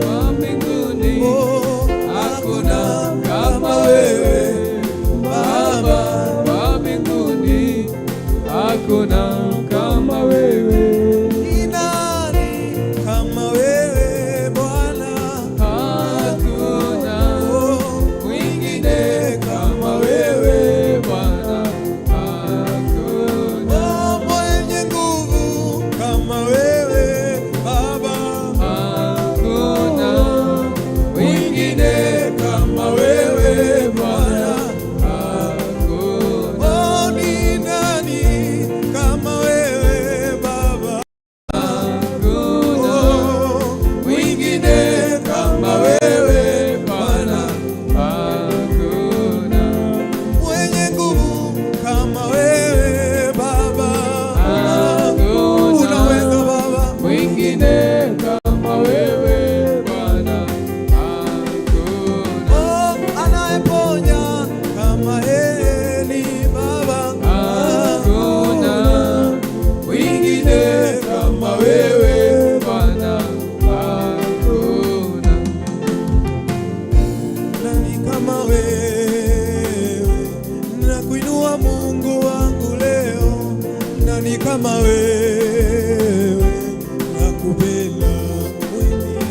Wa mbinguni, Oh, hakuna kama wewe. Baba. Baba wa mbinguni, hakuna kama wewe. Ni nani kama wewe Bwana? Hakuna Oh, mwingine kama wewe Bwana. Hakuna, Oh, mwenye nguvu kama wewe Baba, hakuna mwingine kama wewe Bwana. Hakuna, oh, ni nani kama wewe Baba? hakuna Oh, mwingine kama wewe Bwana. Hakuna, mwenye nguvu kama wewe Baba, hakuna unaweza Baba, mwingine kama wewe Bwana. Hakuna, oh, anayeponya kama yeye ni Baba, hakuna mwingine kama wewe Bwana. Hakuna, Nani kama wewe? Nakuinua Mungu wangu leo. Nani kama wewe? Nakupenda mwenyewe.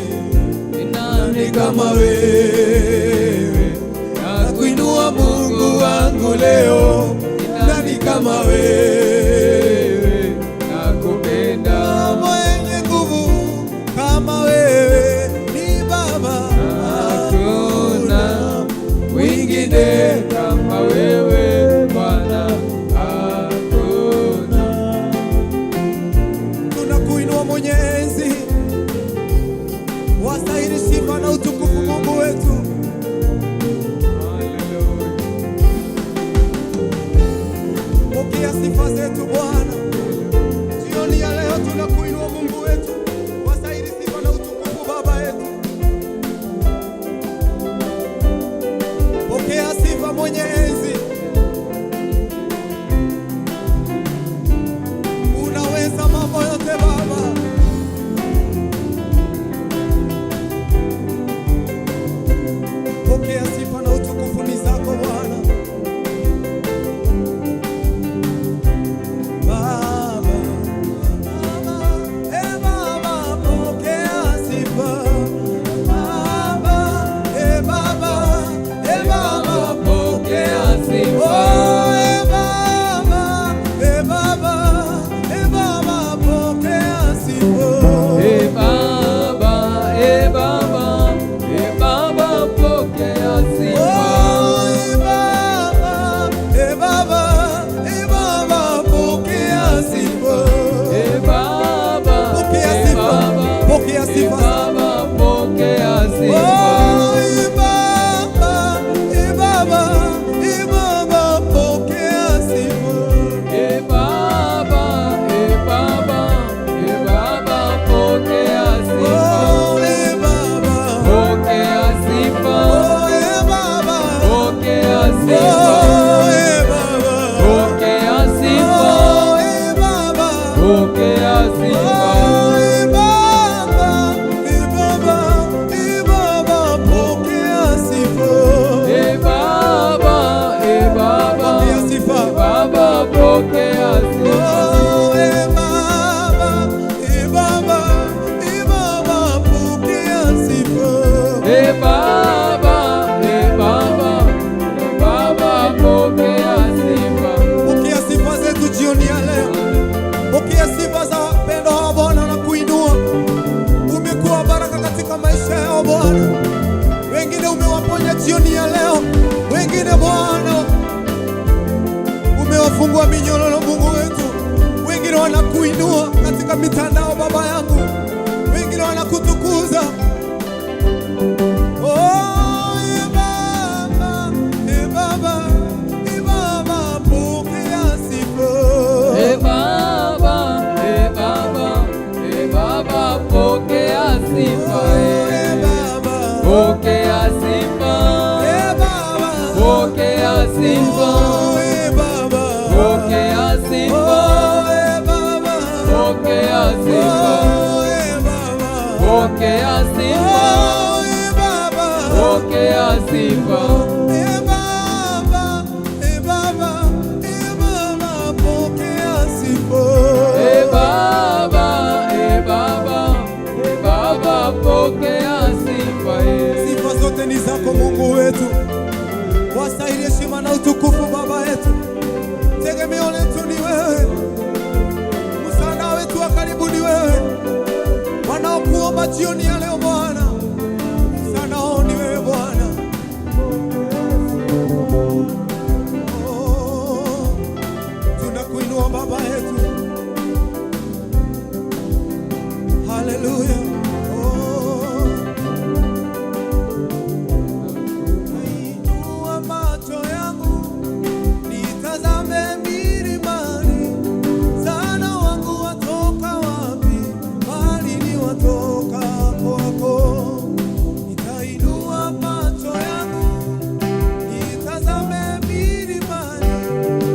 ni Nani nani kama wewe? Nakuinua Mungu wangu leo. Nani kama wewe? Nakupenda. Mwenye nguvu kama wewe ni Baba. Hakuna mwingine kama wewe Bwana. Hakuna. Tunakuinua mwenye enzi, wastahili sifa na utukufu, Mungu wetu. Hallelujah. Pokea sifa zetu Bwana. Jioni ya leo tunakuinua Mungu wetu, wastahili sifa na utukufu Baba yetu. Bwana. Wengine umewaponya jioni ya leo, wengine Bwana umewafungua minyororo, Mungu wetu. Wengine wanakuinua katika mitandao, Baba yangu, wengine wanakutukuza. Oh, e Baba, e Baba, e Baba, pokea sifa. E Baba, e Baba, e Baba, pokea sifa. Oh, e Baba, Pokea sifa. e Baba, Pokea sifa. oh, e Baba, Pokea sifa. oh, e Baba, Pokea sifa. oh, e Baba, Pokea sifa. oh, e Baba. Pokea sifa. E Baba, e Baba, e Baba, pokea sifa. E Baba, e Baba, e Baba, pokea sifa. Sifa zote ni zako Mungu wetu, wastahili heshima na utukufu Baba yetu. Tegemeo letu ni wewe, msaada wetu wa karibu ni wewe. Wanaokuomba jioni ya leo Bwana, msaada wao ni wewe Bwana. Oh, tunakuinua Baba yetu, haleluya. Oh. Nainua macho yangu nitazame milimani, msaada wangu watoka wapi? Bali ni watoka kwako. Nitainua macho yangu nitazame milimani,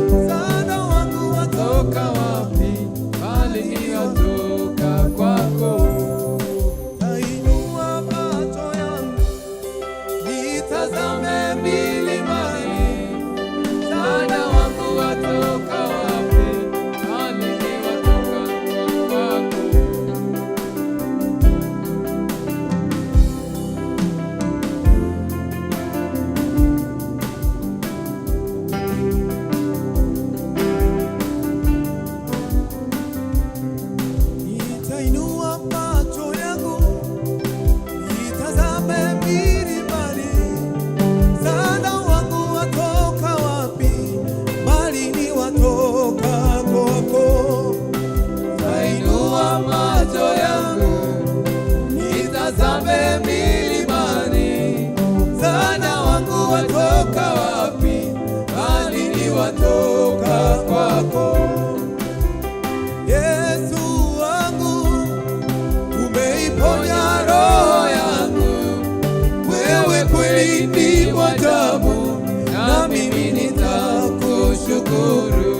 msaada wangu watoka Toka wapi? Bali ni watoka kwako. Nainua macho yangu nitazame milimani, Msaada wangu watoka wapi? Bali ni watoka kwako. Nitainua macho yangu nitazame milimani, msaada wangu watoka wapi? Bali ni watoka kwako. Nainua macho yangu nitazame milimani, msaada wangu watoka wapi? Bali ni watoka kwako. Yesu wangu, umeiponya Ponya roho roho yangu, yangu, wewe kweli ni wa ajabu, na mimi nitakushukuru.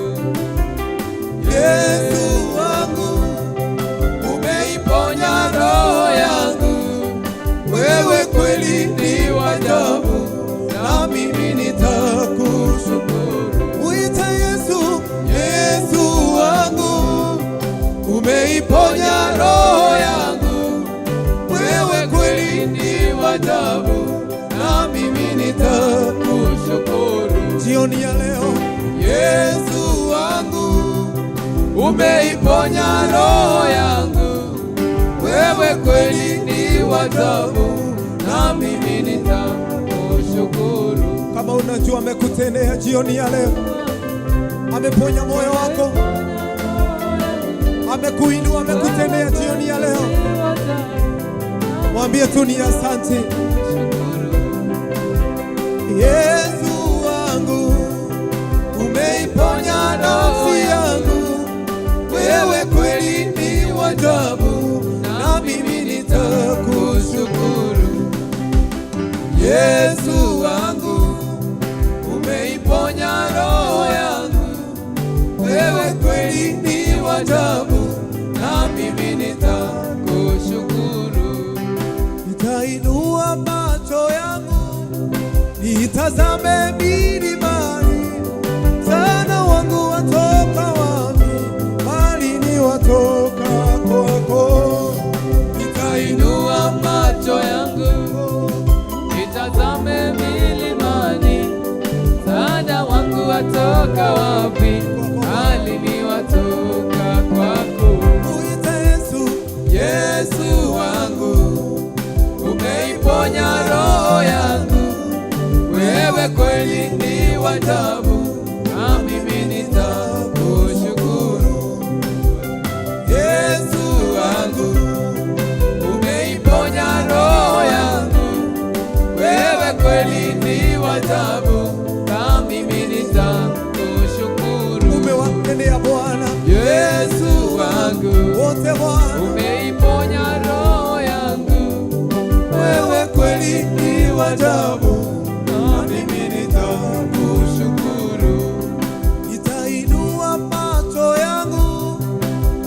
Yesu wangu, umeiponya Roho yangu, wewe kweli ni wa ajabu, na mimi nitakushukuru. Mwite Yesu, Yesu wangu, umeiponya roho yangu, wewe kweli ni wa ajabu, na mimi nitakushukuru. Jioni ya leo, Yesu wangu, Umeiponya roho yangu, wewe kweli ni wa ajabu, na mimi nitakushukuru. Kama unajua amekutendea jioni ya leo, ameponya moyo wako, amekuinua, amekutendea jioni ya leo, mwambie tu ni asante. Yesu wangu, umeiponya nafsi yangu, wewe kweli ni wa ajabu, na mimi nitakushukuru. Yesu wangu, umeiponya roho yangu, wewe kweli ni wa ajabu, na mimi nitakushukuru. Nitainua macho yangu nitazame milimani, msaada wangu watoka wapi? Bali ni watoka kwako. Nitainua macho yangu nitazame milimani, msaada wangu watoka wapi? Bali ni watoka kwako. Mwite Yesu, Yesu wangu, umeiponya wa ajabu, na mimi nitakushukuru. Yesu wangu, umeiponya roho yangu, wewe kweli ni wa ajabu, na mimi nitakushukuru. Umewatendea Bwana Yesu wangu, wote Bwana, umeiponya roho yangu, wewe kweli ni wa ajabu, na mimi nitakushukuru. Nitainua macho yangu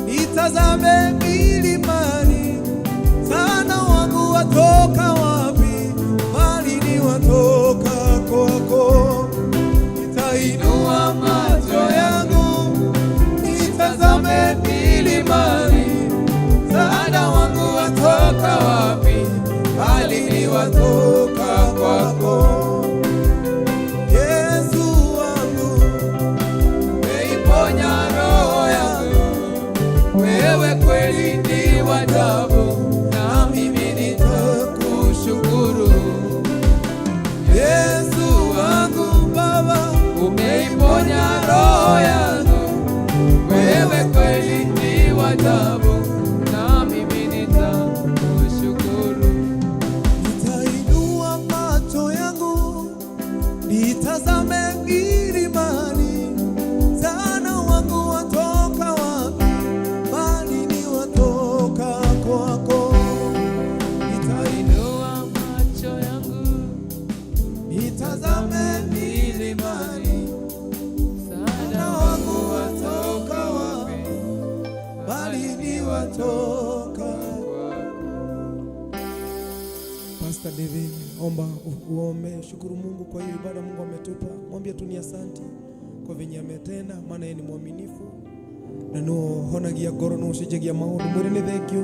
nitazame milimani, msaada wangu watoka wapi? Bali ni watoka kwako. Nitainua macho yangu nitazame milimani, msaada wangu watoka wapi? Bali ni watoka kwako. Yesu wangu, Umeiponya roho yangu, wewe kweli ni wa ajabu, na mimi nitakushukuru. Yesu wangu, Baba, umeiponya roho yangu, wewe kweli ni wa ajabu, na mimi nitakushukuru. Nitainua macho yangu nitazame milimani, msaada wangu watoka wapi? Bali ni watoka kwako. Inua macho yangu Nitazame milimani, msaada msaada wangu watoka wapi? Bali ni watoka kwako. Pastor David, omba uombe, shukuru Mungu kwa hiyo ibada Mungu ametupa. Mwambie tu ni asanti kwa venye ametenda, maana yeye ni mwaminifu na no honagia ngoro no ucenjagia maundu. Mwĩre nĩ thank you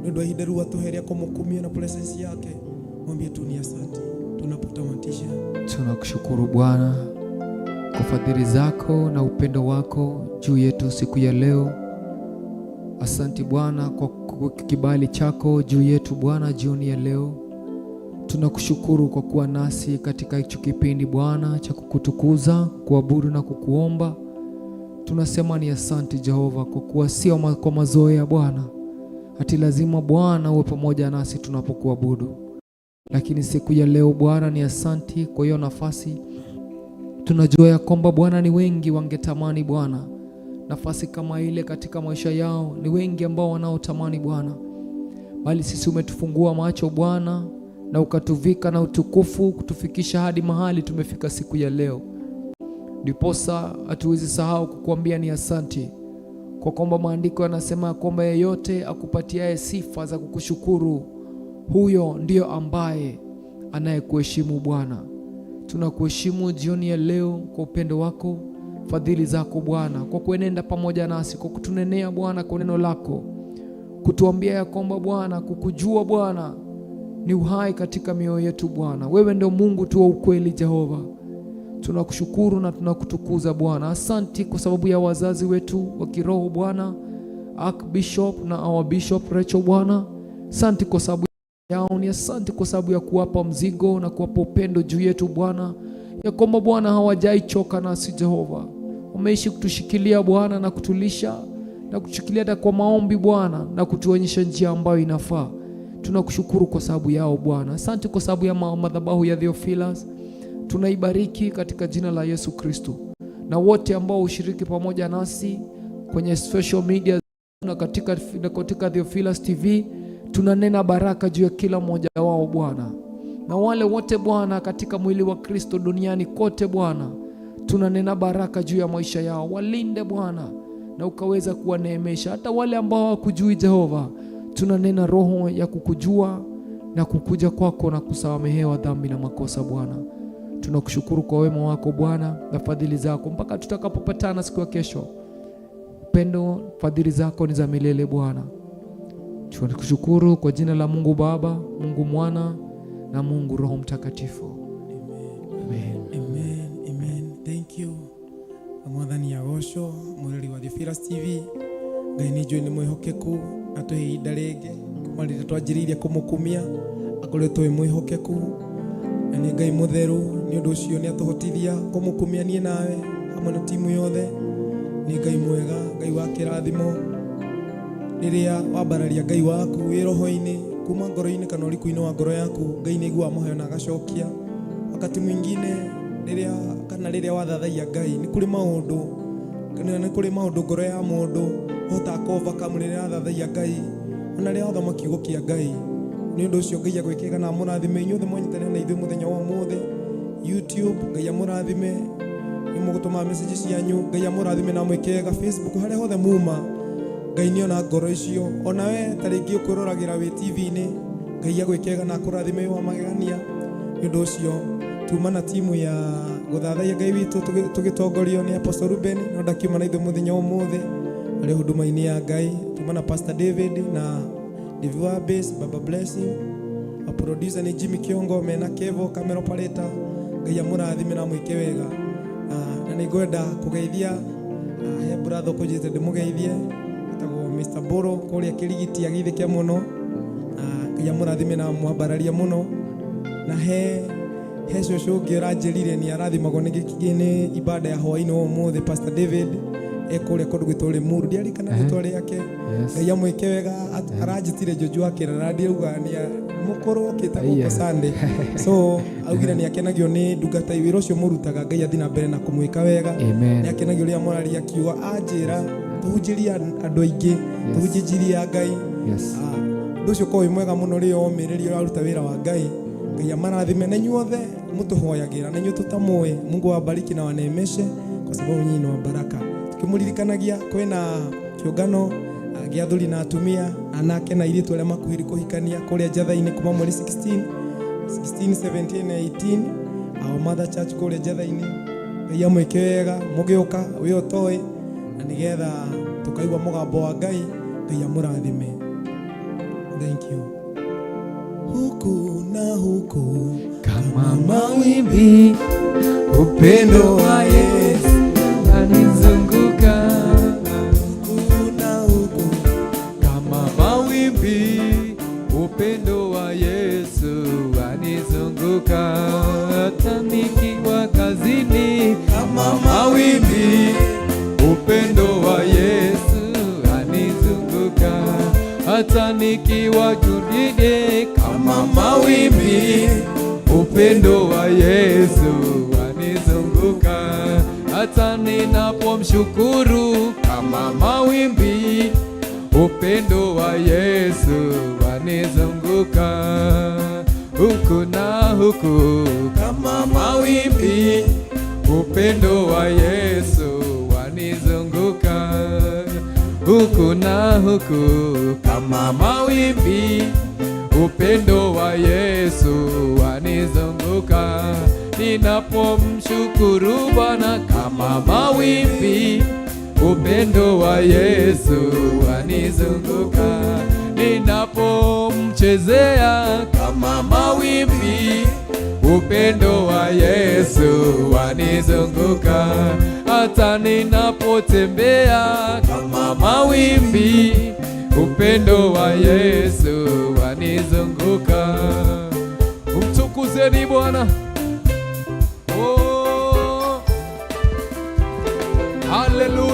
nĩ ũndũ wa ihinda rĩu atũhe rĩa kũmũkumia na presence yake. Mwambie tu ni asanti tunapotamatisha. Tunakushukuru Bwana kwa fadhili zako na upendo wako juu yetu siku ya leo. Asante Bwana kwa kibali chako juu yetu Bwana jioni ya leo. Tunakushukuru kwa kuwa nasi katika hicho kipindi Bwana cha kukutukuza, kuabudu na kukuomba. Tunasema ni asante Jehova kwa kuwa sio kwa mazoea Bwana, ati lazima Bwana uwe pamoja nasi tunapokuabudu, lakini siku ya leo Bwana ni asanti kwa hiyo nafasi. Tunajua ya kwamba Bwana ni wengi wangetamani Bwana nafasi kama ile katika maisha yao, ni wengi ambao wanaotamani Bwana, bali sisi umetufungua macho Bwana na ukatuvika na utukufu kutufikisha hadi mahali tumefika siku ya leo. Ndiposa hatuwezi sahau kukuambia ni asanti, kwa kwamba maandiko yanasema ya kwamba yeyote akupatiaye sifa za kukushukuru, huyo ndiyo ambaye anayekuheshimu Bwana. Tunakuheshimu jioni ya leo kwa upendo wako, fadhili zako Bwana, kwa kuenenda pamoja nasi, kwa kutunenea Bwana kwa neno lako, kutuambia ya kwamba Bwana, kukujua Bwana ni uhai katika mioyo yetu Bwana. Wewe ndio Mungu tu wa ukweli Jehova. Tunakushukuru na tunakutukuza Bwana. Asanti kwa sababu ya wazazi wetu wa kiroho Bwana, Archbishop na our Bishop Rachel Bwana. Asante kwa sababu yao, ni asante kwa sababu ya kuwapa mzigo na kuwapa upendo juu yetu Bwana, ya kwamba Bwana hawajaichoka nasi Jehova, wameishi kutushikilia Bwana na kutulisha na kutushikilia hata kwa maombi Bwana na kutuonyesha njia ambayo inafaa. Tunakushukuru kwa sababu yao Bwana. Asante kwa sababu ya madhabahu ya Theophilus, tunaibariki katika jina la Yesu Kristo, na wote ambao hushiriki pamoja nasi kwenye social media na katika Theophilus TV, tunanena baraka juu ya kila mmoja wao Bwana, na wale wote Bwana katika mwili wa Kristo duniani kote Bwana, tunanena baraka juu ya maisha yao, walinde Bwana na ukaweza kuwaneemesha. Hata wale ambao hawakujui Jehova, tunanena roho ya kukujua na kukuja kwako na kusamehewa dhambi na makosa Bwana. Tunakushukuru kwa wema wako Bwana na fadhili zako mpaka tutakapopatana siku ya kesho. Upendo, fadhili zako ni za milele Bwana. Tunakushukuru kwa jina la Mungu Baba, Mungu Mwana na Mungu Roho Mtakatifu. Amen. Amen, amen. Thank you. Mwathani agocwo mwĩrori wa Theophilus TV. Ngai nĩ njũĩ nĩ mwĩhokeku atũhe ihinda rĩngĩ kuma rĩrĩa twanjĩrĩirie kũmũkumia akoretwo wĩ mwĩhokeku. Na nĩ Ngai mũtheru, nĩ ũndũ ũcio nĩ atũhotithia kũmũkumia niĩ nawe hamwe na timu yothe. Nĩ Ngai mwega, Ngai wa kĩrathimo. Rĩrĩa wambararia Ngai waku wĩ roho-inĩ, kuma ngoro-inĩ kana ũriku-inĩ wa ngoro yaku, Ngai nĩ aiguaga mũhayo na agacokia. Wakati mwingine rĩrĩa kana rĩrĩa wathathaiya Ngai, nĩ kũrĩ maũndũ kana nĩ kũrĩ maũndũ ngoro ya mũndũ ũhotaga kũ overcome rĩrĩa athathaiya Ngai, ona rĩrĩa wathoma kiugo kĩa Ngai. Nĩ ũndũ ũcio Ngai agwĩkĩga na amũrathime inyuothe mwanyitanĩra na ithuĩ mũthenya wa ũmũthĩ. YouTube, Ngai amũrathime, nĩ mũgũtũma message cianyu, Ngai amũrathime na amwĩkĩga. Facebook, harĩa hothe muma, Ngai nĩona ngoro icio. Ona we ta rĩngĩ ũkwĩroragĩra wĩ TV-inĩ, Ngai agwĩkega na akũrathime wĩ wa magegania. Nĩ ũndũ ũcio tuma na timu ya gũthathaiya Ngai witũ tũgĩtongorio nĩ Apostle Ruben, no ndakiuma na ithuĩ mũthenya wa ũmũthĩ arĩ huduma-inĩ ya Ngai. Tuma na Pastor David na David wa Base, Baba Blessing, a producer nĩ Jimmy Kiongo mena Kevo camera operator. Ngai amũrathime na amwĩke wega. Na nĩ ngwenda kũgeithia, he brother ũkũnjĩte ndĩmũgeithie, etagwo Mr. Boro kũrĩa Kĩrigiti, ageithĩke mũno. Ngai amũrathime na amwambararie mũno. Na he cũcũ ũngĩ ũranjĩrire nĩ arathimagwo nĩ ibada ya hwaĩ-inĩ wa ũmũthĩ, Pastor David ekũrĩa kũndũ gwĩtwo Limuru, ndiarikana rĩtwa rĩake. Ngai amwĩke wega. Aranjĩtire Jojo akĩra ndiauga nĩ mũkũrũ okĩte gũkũ Sunday, so augire nĩ akenagio nĩ ndungata wĩra ũcio mũrutaga. Ngai athiĩ na mbere na kũmwĩka wega. Amen. Nĩ akenagio rĩrĩa mũraria kiugo, anjĩra tũhunjĩrie andũ aingĩ, tũhunjie injiri ya Ngai. Ũndũ ũcio ũkorwo wĩ mwega mũno rĩrĩa womĩrĩria ũraruta wĩra wa Ngai. Ngai amarathime na inyuothe mũtũhoyagĩra na inyuĩ tũtamũĩ. Mungu awabariki na waneemeshe kwa sababu nyinyi ni wa baraka. Tukĩmũririkanagia kwĩna kĩũngano gĩa athuri na atumia, anake na airĩtu arĩa makuhĩrĩ kũhikania kũrĩa Njatha-inĩ kuma mweri 16, 16, 17 na 18, our mother church kũrĩa Njatha-inĩ. Ngai amwĩke wega mũgĩũka wĩ ũtoĩ na nĩgetha tũkaigua mũgambo wa Ngai. Ngai amũrathime. Thank you. Huku na huku kama mawimbi, upendo wa Yesu anizunguka. Huku na huku kama mawimbi, upendo wa Yesu anizunguka. Hata nikiwa kazini, kama mawimbi, upendo wa Yesu anizunguka. Hata nikiwa kundide, kama mawimbi, upendo wa Yesu anizunguka. Hata ninapomshukuru, kama mawimbi, upendo wa Yesu anizunguka. Huku na huku kama mawimbi, upendo wa Yesu wanizunguka. Huku na huku kama mawimbi, upendo wa Yesu wanizunguka. Ninapomshukuru Bwana kama mawimbi, upendo wa Yesu wanizunguka. Ninapomchezea kama mawimbi, upendo wa Yesu wanizunguka. Hata ninapotembea kama mawimbi, upendo wa Yesu wanizunguka. Mtukuzeni Bwana. Oh, haleluya.